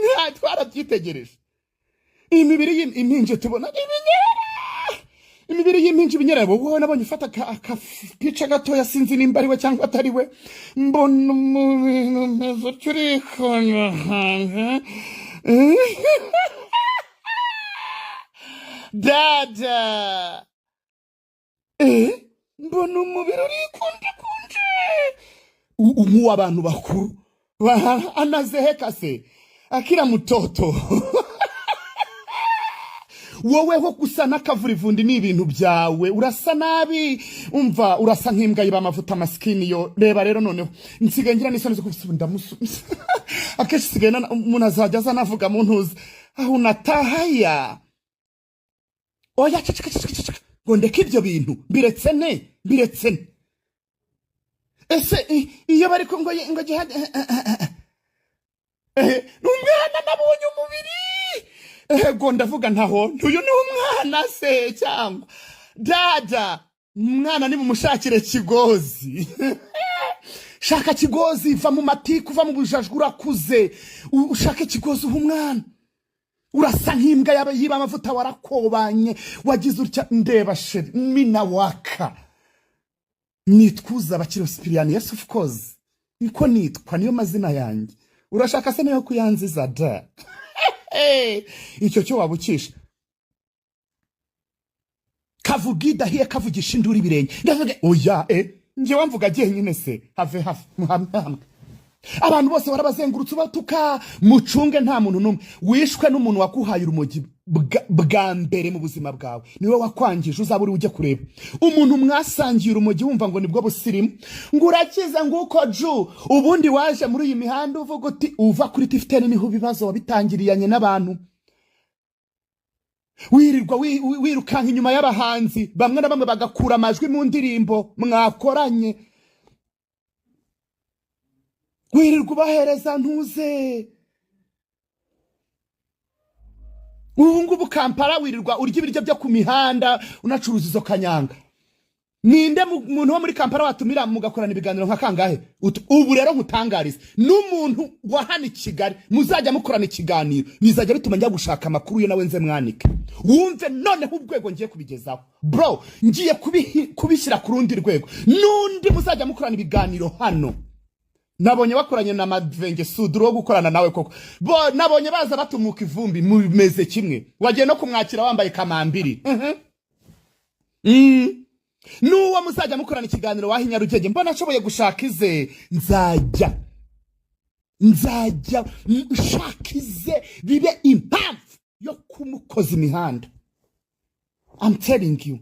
Nta twarabyitegereje, imibiri y'impinja tubona ibinyerera, imibiri y'impinja ibinyerera. Wowe nabonye ufata akapica gatoya, sinzi nimba ari we cyangwa atari we, mbona umubiri umeze utyo urikona. Dada, mbona umubiri urikunje nk'uw'abantu bakuru. Anazeheka se akira mutoto. Wowe ho gusa n'akavurivundi ni ibintu byawe, urasa nabi, umva urasa nk'imbwa yiba amavuta masikini yo. Reba rero, noneho nsigaye ngira n'isoni zo kuvuga ndamusu. Akenshi sigaye umuntu azajya aza anavuga mu ntuzi aho unatahaya. Oya, ceceka, ceceka, ceceka, ngo ndeke ibyo bintu, mbiretse ne, mbiretse ne. Ese iyo bari ko ngo jihad, ni umwana, nabonye umubiri, ego ndavuga ntaho, uyu ni umwana se cyangwa dada? Umwana nimumushakire kigozi, shaka kigozi, va mu matiku, uva mu bujajwe, urakuze. Ushake kigozi uha umwana. Urasa nk'imbwa yiba amavuta, warakobanye, wagize utya. Ndeba chérie, mina waka nitwuza abakiriho Sipiriyani. Yes, of course, niko nitwa, niyo mazina yanjye. Urashaka se niyo kuyanziza da? Hey, icyo cyo wabukisha kavuga idahiye, kavugisha induru ibirenge. Ndavuga oya, njyewe mvuga jyenyine se? Have have, muhamwe hamwe. Abantu bose warabazengurutse ubatuka. Mucunge, nta muntu n'umwe wishwe n'umuntu wakuhaye urumogi bwa mbere mu buzima bwawe, niwe wakwangije. Uzaba uri ujye kureba umuntu mwasangiye urumogi, wumva ngo nibwo busirimu, ngo urakize, nguko ju. Ubundi waje muri iyi mihanda uvuga uti uva kuri tifiteni, niho ibibazo wabitangiriyanye n'abantu. Wirirwa wirukanka inyuma y'abahanzi bamwe na bamwe, bagakura amajwi mu ndirimbo mwakoranye, wirirwa ubahereza ntuze. Ubu ngubu Kampala wirirwa urya ibiryo byo ku mihanda, unacuruza izo kanyanga. Ninde muntu wo muri Kampala watumira mugakorana ibiganiro nka kangahe? Ubu rero nkutangarize, n'umuntu wa hano i Kigali muzajya mukorana ikiganiro, bizajya bituma njya gushaka amakuru yo nawe nze mwanike, wumve noneho urwego ngiye kubigezaho. Bro, ngiye kubishyira ku rundi rwego. N'undi muzajya mukorana ibiganiro hano, nabonye bakoranye na Mavenge Suduru wo gukorana nawe koko. Bo nabonye baza batumuka ivumbi, mumeze kimwe. Wagiye no kumwakira wambaye kamambiri. N'uwo muzajya mukorana ikiganiro waha i Nyarugenge, mbona ashoboye gushaka ize, nzajya nshaka ize, bibe impamvu yo kumukoza imihanda. I'm telling you,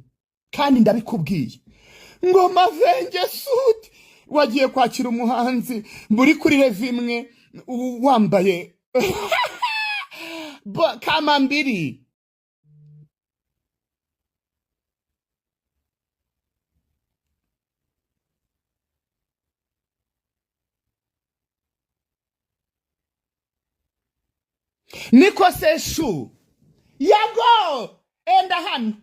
kandi ndabikubwiye ngo Mavenge Sudi wagiye kwakira umuhanzi muri kuri level imwe, wambaye kamambiri. Niko seshu yago, enda hano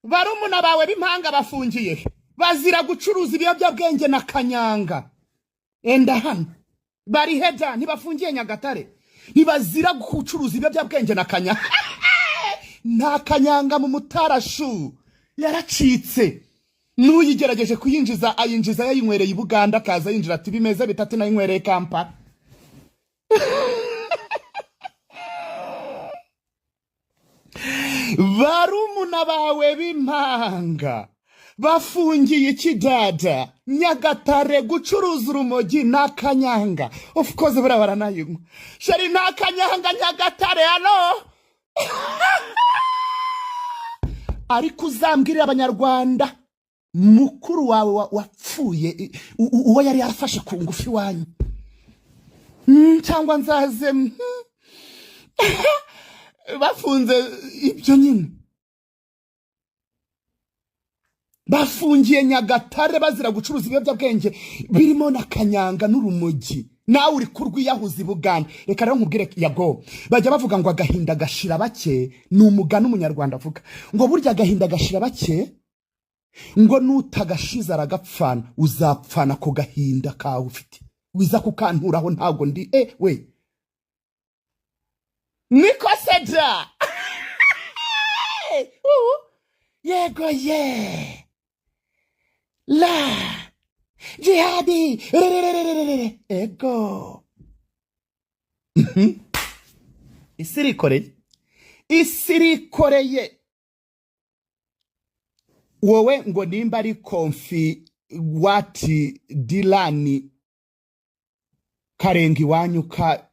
barumuna bawe b'impanga bafungiye bazira gucuruza ibiyobyabwenge na kanyanga. Enda hano bari heja, ntibafungiye Nyagatare, ntibazira gucuruza ibiyobyabwenge na kanyanga? Nta kanyanga mu mutarashu, yaracitse. N'uyigerageje kuyinjiza ayinjiza yayinywereye i Buganda, akaza yinjira ati bimeze bitatu nayinywereye Kampala. Barumuna bawe b'impanga bafungiye ikidada Nyagatare gucuruza urumogi n'akanyanga. Of course buriya baranayinywa, chérie, n'akanyanga Nyagatare. Hano ariko uzambwirira Abanyarwanda mukuru wawe wapfuye uwo yari yarafashe ku ngufu iwanyu. Cyangwa nzaze bafunze ibyo nyine, bafungiye Nyagatare bazira gucuruza ibiyobyabwenge birimo na kanyanga n'urumogi, nawe uri kurwiyahuza i Buganda. Reka rero nkubwire Yago, bajya bavuga ngo agahinda gashira bake. Ni umugani Umunyarwanda avuga ngo burya agahinda gashira bake, ngo nutagashize aragapfana. Uzapfana ako gahinda kawe ufite, wiza kukanturaho. Ntabwo ndi we niko seja. Yego ye la Jihadi rererererere ego. Isi irikoreye, isi irikoreye. Wowe ngo nimba ari konfi wati dilani karenga iwanyu ka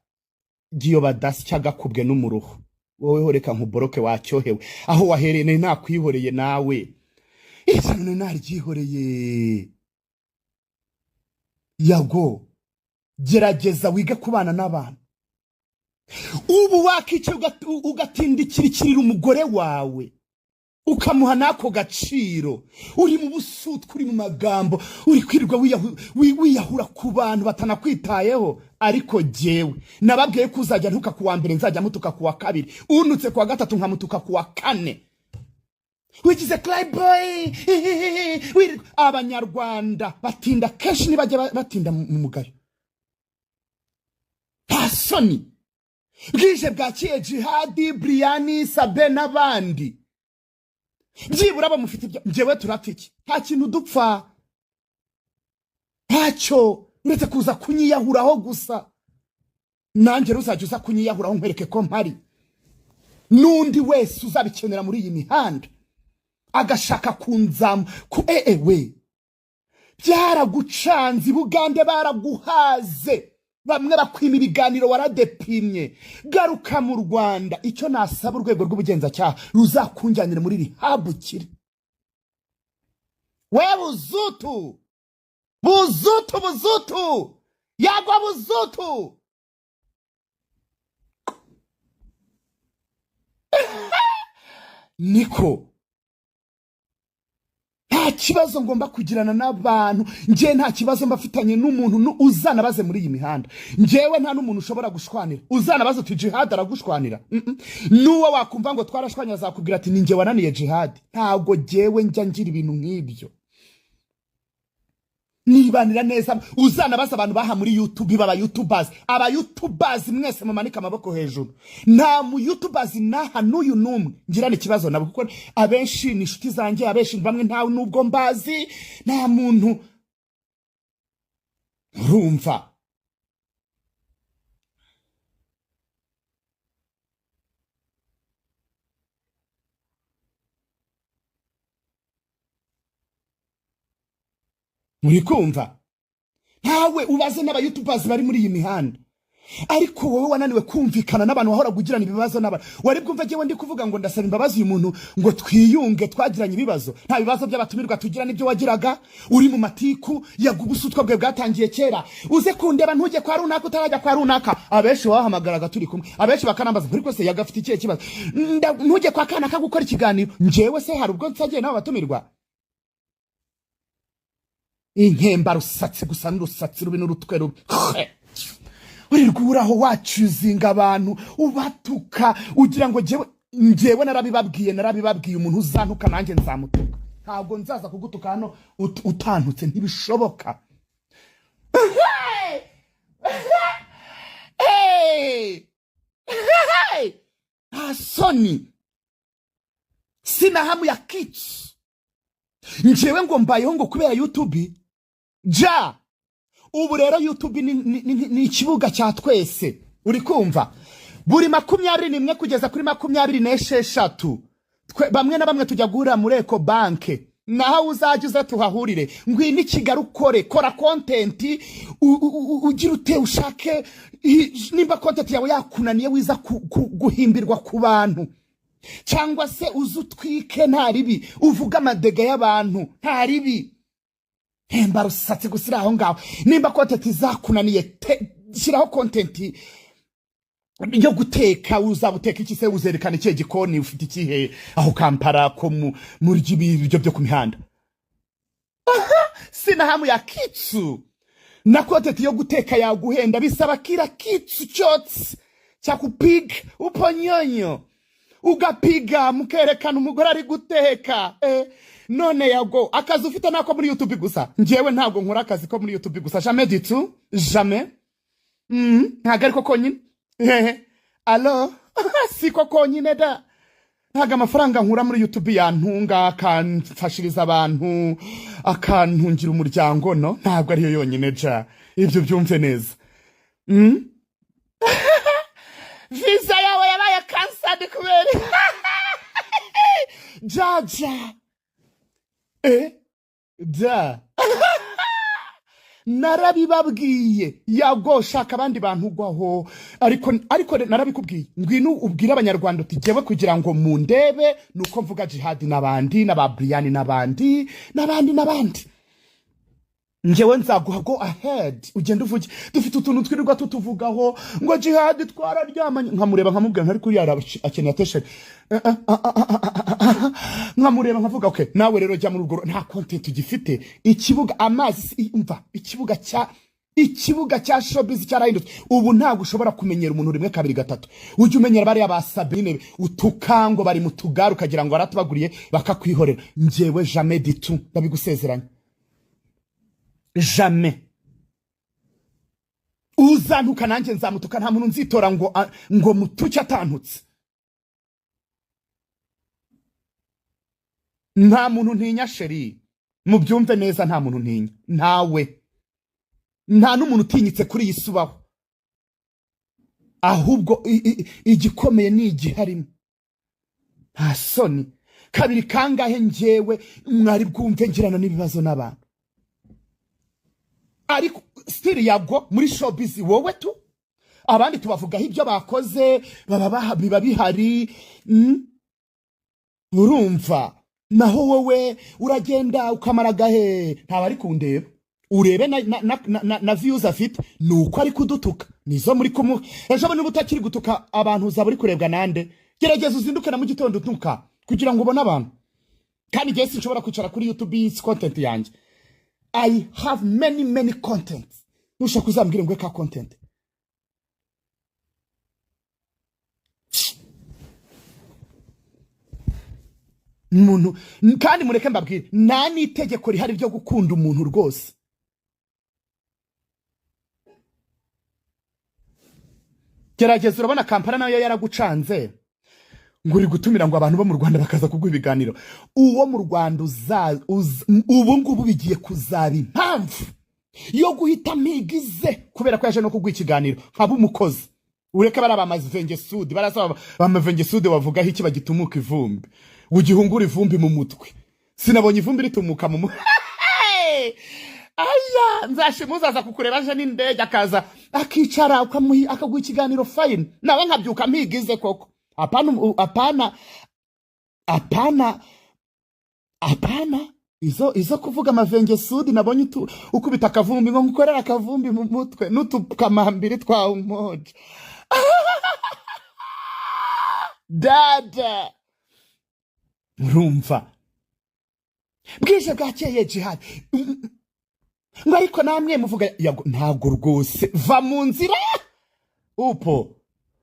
giyo badasya gakubwe n'umuruho. Wowe reka nkuboroke, wacyohewe aho wahereye. Nari nakwihoreye nawe, ishyano nari naryihoreye. Yago, gerageza wige kubana n'abantu. Ubu wakicaye ugatindikirikirira umugore wawe, ukamuha n'ako gaciro. Uri mu busutwa, uri mu magambo, uri kwirirwa wiyahura ku bantu batanakwitayeho. Ariko jyewe nababwiye ko uzajya ntuka ku wa mbere nzajya mutuka ku wa kabiri, unutse ku wa gatatu nkamutuka ku wa kane. Wigize cryboy. Abanyarwanda batinda kenshi, ntibajya batinda mu mugayo. Nta soni. Bwije bwakiye Jihadi, Briani, Sabe n'abandi byibura bamufite ibyo. Njyewe turapfa iki? Nta kintu dupfa, ntacyo, uretse kuza kunyiyahuraho gusa. Nanjye ruzajya uza kunyiyahuraho nkwereke ko mpari. N'undi wese uzabikenera muri iyi mihanda agashaka kunzamu ku we byaragucanze i Bugande, baraguhaze, bamwe bakwima ibiganiro, waradepimye. Garuka mu Rwanda. Icyo nasaba urwego rw'ubugenzacyaha, ruzakunjyanire muri rehab ukire. We buzutu buzutu buzutu yagwa buzutu. Niko nta kibazo ngomba kugirana n'abantu. Njye nta kibazo mba mfitanye n'umuntu uzanabaze muri iyi mihanda. Njyewe nta n'umuntu ushobora gushwanira. Uzanabaze uti Jihad aragushwanira. N'uwo wakumva ngo twarashwanye azakubwira ati ni njye wananiye Jihad. Ntabwo njyewe njya ngira ibintu nk'ibyo, nibanira neza. Uzanabaza abantu baha muri YouTube, baba YouTubers, aba YouTubers mwese mumanike amaboko hejuru. Nta mu YouTubers naha n'uyu n'umwe ngirana ikibazo nabo, kuko abenshi ni inshuti zanjye, abenshi bamwe ntawe nubwo mbazi, nta muntu urumva. Muri kumva ntawe ubaze n'aba YouTubers bari muri iyi mihanda. Ariko wowe wananiwe kumvikana n'abantu, wahoraga ugirana ibibazo n'abantu. Wari bwumva njyewe ndi kuvuga ngo ndasaba imbabazi uyu muntu ngo twiyunge, twagiranye ibibazo? Nta bibazo by'abatumirwa tugira n'ibyo wagiraga uri mu matiku. Yaga ubusutwa bwe bwatangiye kera. Uze kundeba, ntujye kwa runaka utarajya kwa runaka. Abenshi wahamagaraga turi kumwe, abenshi bakanambaza ariko se yagafite ikihe kibazo? Ntujye kwa kanaka gukora ikiganiro. Njyewe se hari ubwo nsagiye n'abo batumirwa? Inkemba rusatsi gusa n'urusatsi rubi n'urutwe rubi. Wirirwa uraho wacuzinga abantu, ubatuka, ugira ngo njyewe narabibabwiye, umuntu uzantuka nanjye nzamutuka. Ntabwo nzaza kugutuka hano utantutse, ntibishoboka. Hey! Hey! Nta soni, sina hamu ya kitu. Njyewe ngo mbayeho ngo kubera YouTube ja. Ubu rero YouTube ni ikibuga cya twese, uri kumva? Buri 21 kugeza kuri 26, bamwe na bamwe tujya guhurira muri Ecobank. Naho uzajya uza tuhahurire. Ngwino i Kigali ukore, kora content, ugira ute, ushake nimba content yawe yakunaniye, wiza guhimbirwa ku bantu, cyangwa se uze utwike, nta ribi, uvuge amadega y'abantu, nta ribi. Hemba rusatsi gusa iri aho ngaho. Nimba content zakunaniye, shyiraho content yo guteka. Uzaba uteka iki se? Uzerekana ikihe gikoni ufite? Ikihe aho Kampala ko murya ibiryo byo ku mihanda? Sina hamu ya kitu na content yo guteka yaguhenda. Bisaba kila kitu chote cha kupiga uponyonyo, ugapiga mukerekana umugore ari guteka. None Yago, akazi ufite nako muri YouTube gusa? Njyewe ntabwo nkora akazi ko muri YouTube gusa, jamais du tout, jamais. Ntabwo ariko konyine. Hehe, alo, siko konyine da. Ntabwo amafaranga nkura muri YouTube yantunga, akamfashiriza abantu, akantungira umuryango. No, ntabwo ariyo yonyine ja, ibyo byumve neza. Visa yawe yabaye cancelled kubera jaja. Ja, narabibabwiye. Yago, shaka abandi bantu ugwaho, ariko narabikubwiye. Ngwino ubwire Abanyarwanda uti: "Jyewe kugira ngo mundebe nuko mvuga Jihadi n'abandi n'aba Brian n'abandi n'abandi n'abandi." Njyewe nzaguha go ahead, ugenda uvuge. Dufite utuntu twirirwa tutuvugaho ngo Jihadi twararyamanye. Nkamureba nkamubwira ntari kuri yara, akeneye attention. Nkamureba nkavuga: "Okay, nawe rero jya muri urwo." Nta content ugifite. Ikibuga amazi umva, ikibuga cya showbiz cyarahindutse. Ubu ntabwo ushobora kumenyera umuntu rimwe, kabiri, gatatu. Ujya umenyera bariya ba Sabine utuka ngo bari mu tugare, ukagira ngo baratubaguriye, bakakwihorera. Njyewe jamais du tout, ndabigusezeranya, jamais. Uzantuka nanjye nzamutuka. Nta muntu nzitora ngo mutuke atantutse. Nta muntu ntinya, chérie, mubyumve neza. Nta muntu ntinya, ntawe, nta n'umuntu utinyitse kuri iyi si ubaho. Ahubwo igikomeye ni igiharimo. Nta soni, kabiri kangahe njyewe mwari bwumve ngirana n'ibibazo n'abantu? Ariko still Yago, muri showbiz wowe tu, abandi tubavugaho ibyo bakoze, baba biba bihari. Urumva, naho wowe uragenda ukamara agahe ntabwo ari kundeba. Urebe na views afite, ni uko ari kudutuka, nizo muri kumuha. Ejo niba utakiri gutuka abantu, uzaba uri kurebwa nande? Gerageza uzinduke na mu gitondo utuka kugira ngo ubone abantu. Kandi njyewe sinshobora kwicara kuri YouTube, iyi content yanjye. I have many, many content. Nushaka uzambwire ngo ka content. Umuntu kandi mureke mbabwire, nta n'itegeko rihari ryo gukunda umuntu rwose. Gerageza, urabona Kampala nayo yaragucanze, ngo uri gutumira ngo abantu bo mu Rwanda bakaza kuguha ibiganiro. Uwo mu Rwanda ubu ngubu bigiye kuzaba impamvu yo guhita mpigize, kubera ko yaje no kuguha ikiganiro nkaba umukozi. Ureke bari abamavengesude, barasaba bamavengesude bavugaho iki? Bagitumuka ivumbi, ugihungura ivumbi mu mutwe. Sinabonye ivumbi ritumuka mu mutwe. Aya nzashima uzaza kukureba aje n'indege, akaza akicara, akaguha ikiganiro, fine. Nawe nkabyuka mpigize koko. Hapana, hapana, hapana, hapana. Izo kuvuga amavengesudi nabonye ukubita akavumbi ngo ngukorere akavumbi mu mutwe n'utukamambiri twa Umoja dada. Urumva, bwije bwakeye Jihad ngo ariko namwe muvuga Yago. Ntabwo rwose, va mu nzira upo.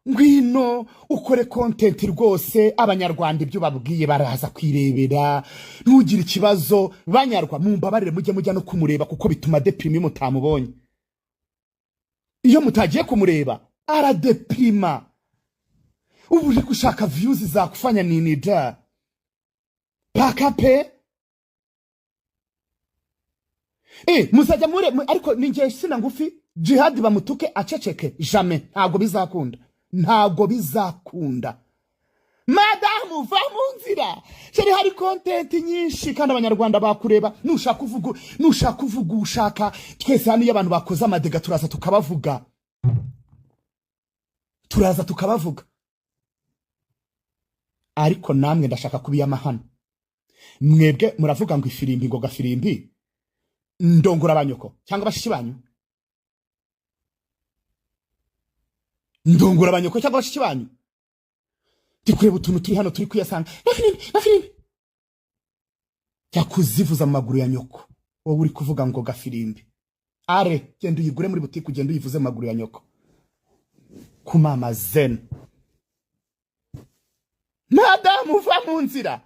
Ngwino ukore content rwose. Abanyarwanda ibyo babwiye baraza kwirebera, ntugire ikibazo. Banyarwa, mumbabarire, mujye mujya no kumureba, kuko bituma deprima iyo mutamubonye. Iyo mutagiye kumureba aradeprima. Ubu uri gushaka views zakufanya nini da? Paka pe. Muzajya mure ariko ni njye sina ngufi. Jihad bamutuke aceceke? Jamais, ntabwo bizakunda, ntabwo bizakunda. Madamu, va mu nzira chérie, hari content nyinshi kandi Abanyarwanda bakureba. Nushaka uvuga, nushaka uvuga ushaka. Twese hano iyo abantu bakoze amadega turaza tukabavuga, turaza tukabavuga. Ariko namwe ndashaka kubiyama hano. Mwebwe muravuga ngo ifirimbi, ngo gafirimbi, ndongora abanyoko cyangwa bashiki banyu, ndongora abanyoko cyangwa bashiki banyu. Ndi kureba utuntu turi hano turi kuyasanga gafirimbi, gafirimbi, jya kuzivuza mu maguru ya nyoko. Wowe uri kuvuga ngo gafirimbi, are genda uyigure muri butike, ugenda uyivuze mu maguru ya nyoko kumama zeno. Madamu, uva mu nzira.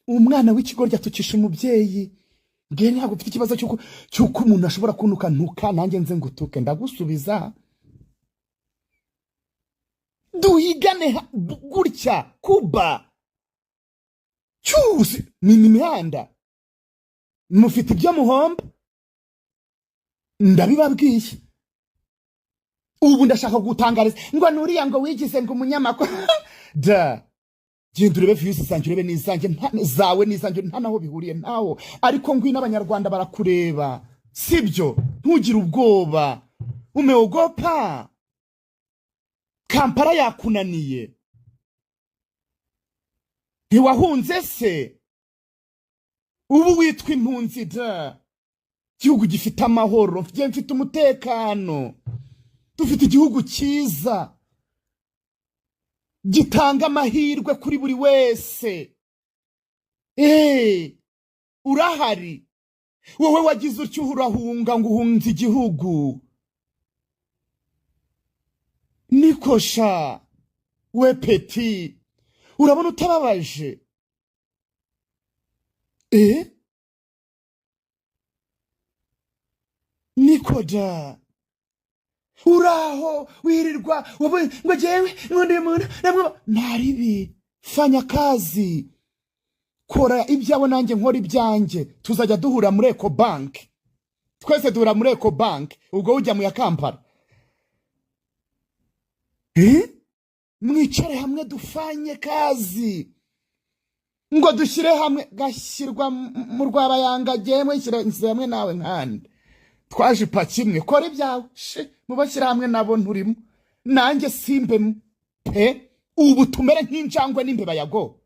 Umwana w'ikigoryi atukisha umubyeyi. Ngewe ntabwo mfite ikibazo cy'uko umuntu ashobora kuntuka. Ntuka nanjye nze ngutuke, ndagusubiza. Duhigane gutya kuba cyusi ni imihanda. Mufite ibyo muhomba, ndabibabwiye. Ubu ndashaka gutangariza ngo nuriya ngo wigize ngo umunyamakuru da, genda urebe views zanjye, urebe n'izanjye, zawe n'izanjye, nta naho bihuriye ntawo. Ariko ngwino, Abanyarwanda barakureba, sibyo? Ntugire ubwoba. Umeogopa? Kampala yakunaniye? Ntiwahunze se? Ubu witwa impunzi da. Igihugu gifite amahoro, njye mfite umutekano, dufite igihugu cyiza gitanga amahirwe kuri buri wese. Urahari wowe wagize utyo urahunga ngo uhunze igihugu. Nikosha we petit, urabona utababaje? Nikoda uraho wirirwa wowe ngo jewe nkunda uyu muntu namwe ntaribi. Fanya kazi, kora ibyawe nanjye nkora ibyanjye. Tuzajya duhura muri Eco Bank, twese duhura muri Eco Bank. Ubwo ujya mu ya Kampala? Mwicare hamwe dufanye kazi, ngo dushyire hamwe gashyirwa mu rwabayanga. Jyewe nshyire hamwe nawe nkande twaje ipaki imwe. Kora ibyawe shi, mubashyire hamwe nabo nturimo, nanjye simbemo pe. Ubu tumere nk'injangwe n'imbeba, yago,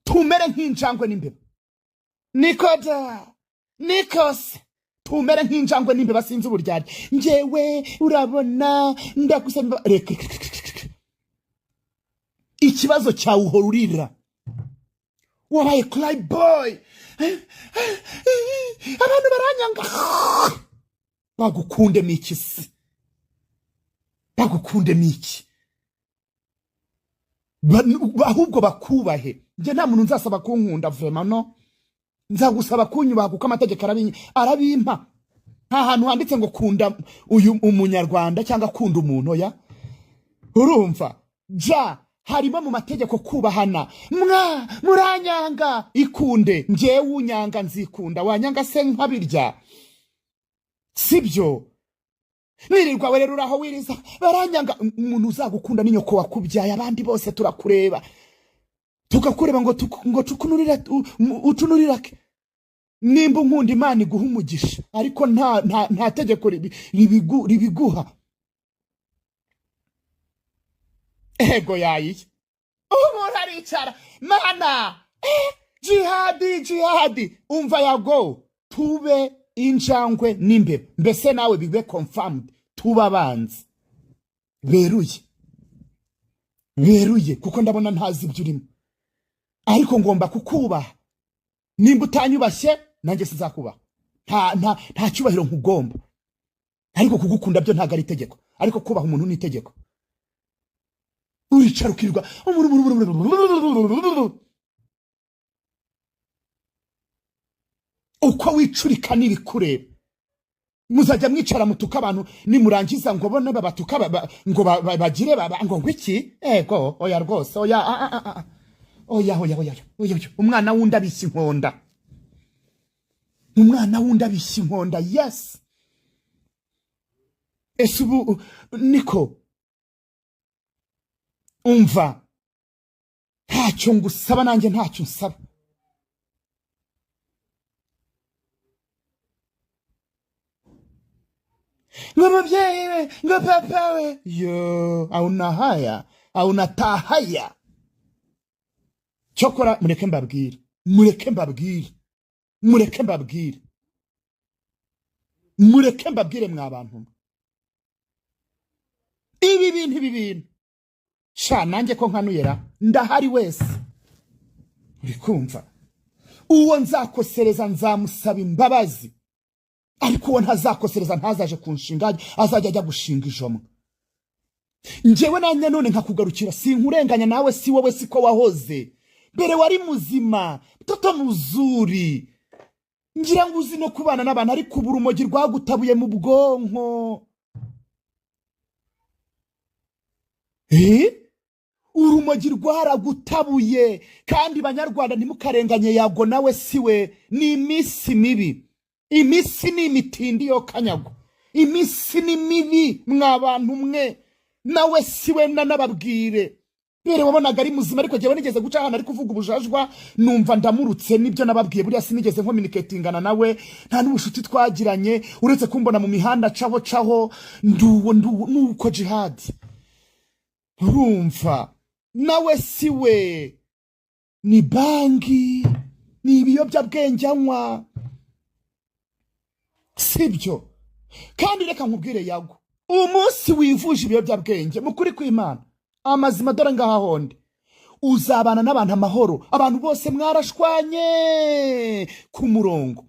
tumere nk'injangwe n'imbeba. Nikoda nikose, tumere nk'injangwe n'imbeba. Sinzi uburyarya. Njyewe urabona ndagusaba, reka ikibazo cyawe uhora urira, wabaye cry boy. Abantu baranyanga, bagukundemo iki se? Bagukundemo iki? Ahubwo bakubahe. Njye nta muntu nzasaba kunkunda, vraiment no. Nzagusaba kunyubaha kuko amategeko arabimpa. Nta hantu handitse ngo kunda uyu umunyarwanda cyangwa kunda umuntu, oya. Urumva ja harimo mu mategeko kubahana. Mwa muranyanga, ikunde. Njyewe unyanga nzikunda, wanyanga se nkabirya, sibyo? Nirirwa we rero uraho wiriza baranyanga. Umuntu uzagukunda ni nyoko wakubyaye, abandi bose turakureba, tukakureba ngo ngo tukunurira utunurirake. Nimba unkunda, Imana iguha umugisha, ariko nta tegeko ribiguha. Ego yayiye. Umuntu aricara mana, jihadi, jihadi. Umva yago, tube injangwe n'imbeba, mbese nawe bibe confirmed, tuba abanzi beruye, beruye, kuko ndabona ntazi ibyo urimo, ariko ngomba kukubaha. Nimba utanyubashye nanjye sizakubaha. Nta cyubahiro nkugomba, ariko kugukunda byo ntabwo ari itegeko, ariko kubaha umuntu ni itegeko. Uricara ukirirwa uko wicurika n'ibikureba. Muzajya mwicara mutuka abantu, nimurangiza ngo bone babatuka ngo bagire ngo ngwiki. Ego, oya rwose, oya, oya, oya, oya, oya, oya. Umwana wundi abishya inkonda. Umwana wundi abishya inkonda. Yes, ese ubu niko umva, ntacyo ngusaba, nanjye ntacyo nsaba. Ngo mubyeyi we, ngo papa we, yo aunahaya aunatahaya. Cyokora mureke mbabwire, mureke mbabwire, mureke mbabwire, mureke mbabwire, mwa bantu mwe. Ibi bintu, ibi bintu sha, nanjye ko nkanuyera ndahari wese uri kumva, uwo nzakosereza nzamusaba imbabazi, ariko uwo ntazakosereza ntazaje kunshinga, azajya ajya gushinga ijomwa. Njyewe nanjye none nkakugarukira, sinkurenganya, nawe si wowe, siko wahoze mbere, wari muzima, toto muzuri, ngira ngo uzi no kubana n'abantu, ariko ubu urumogi rwagutabuye mu bwonko. Eh? Urumogi rwaragutabuye. Kandi banyarwanda, ntimukarenganye Yago, nawe siwe, ni iminsi mibi, iminsi ni imitindi yo kanyagwa, iminsi ni mibi mwa bantu mwe, nawe siwe. Nanababwire, mbere wabonaga ari muzima, ariko jyewe nigeze guca ahantu ari kuvuga ubujajwa numva ndamurutse. Nibyo nababwiye, buriya sinigeze nkominiketingana nawe, nta n'ubushuti twagiranye, uretse kumbona mu mihanda caho caho. Nduwo nduwo nuko Jihadi, urumva, nawe siwe, ni bangi, ni ibiyobyabwenge anywa, sibyo? Kandi reka nkubwire Yago, umunsi wivuje ibiyobyabwenge mu kuri kw'Imana, amazima dore ngaha honde, uzabana n'abantu amahoro. Abantu bose mwarashwanye ku murongo.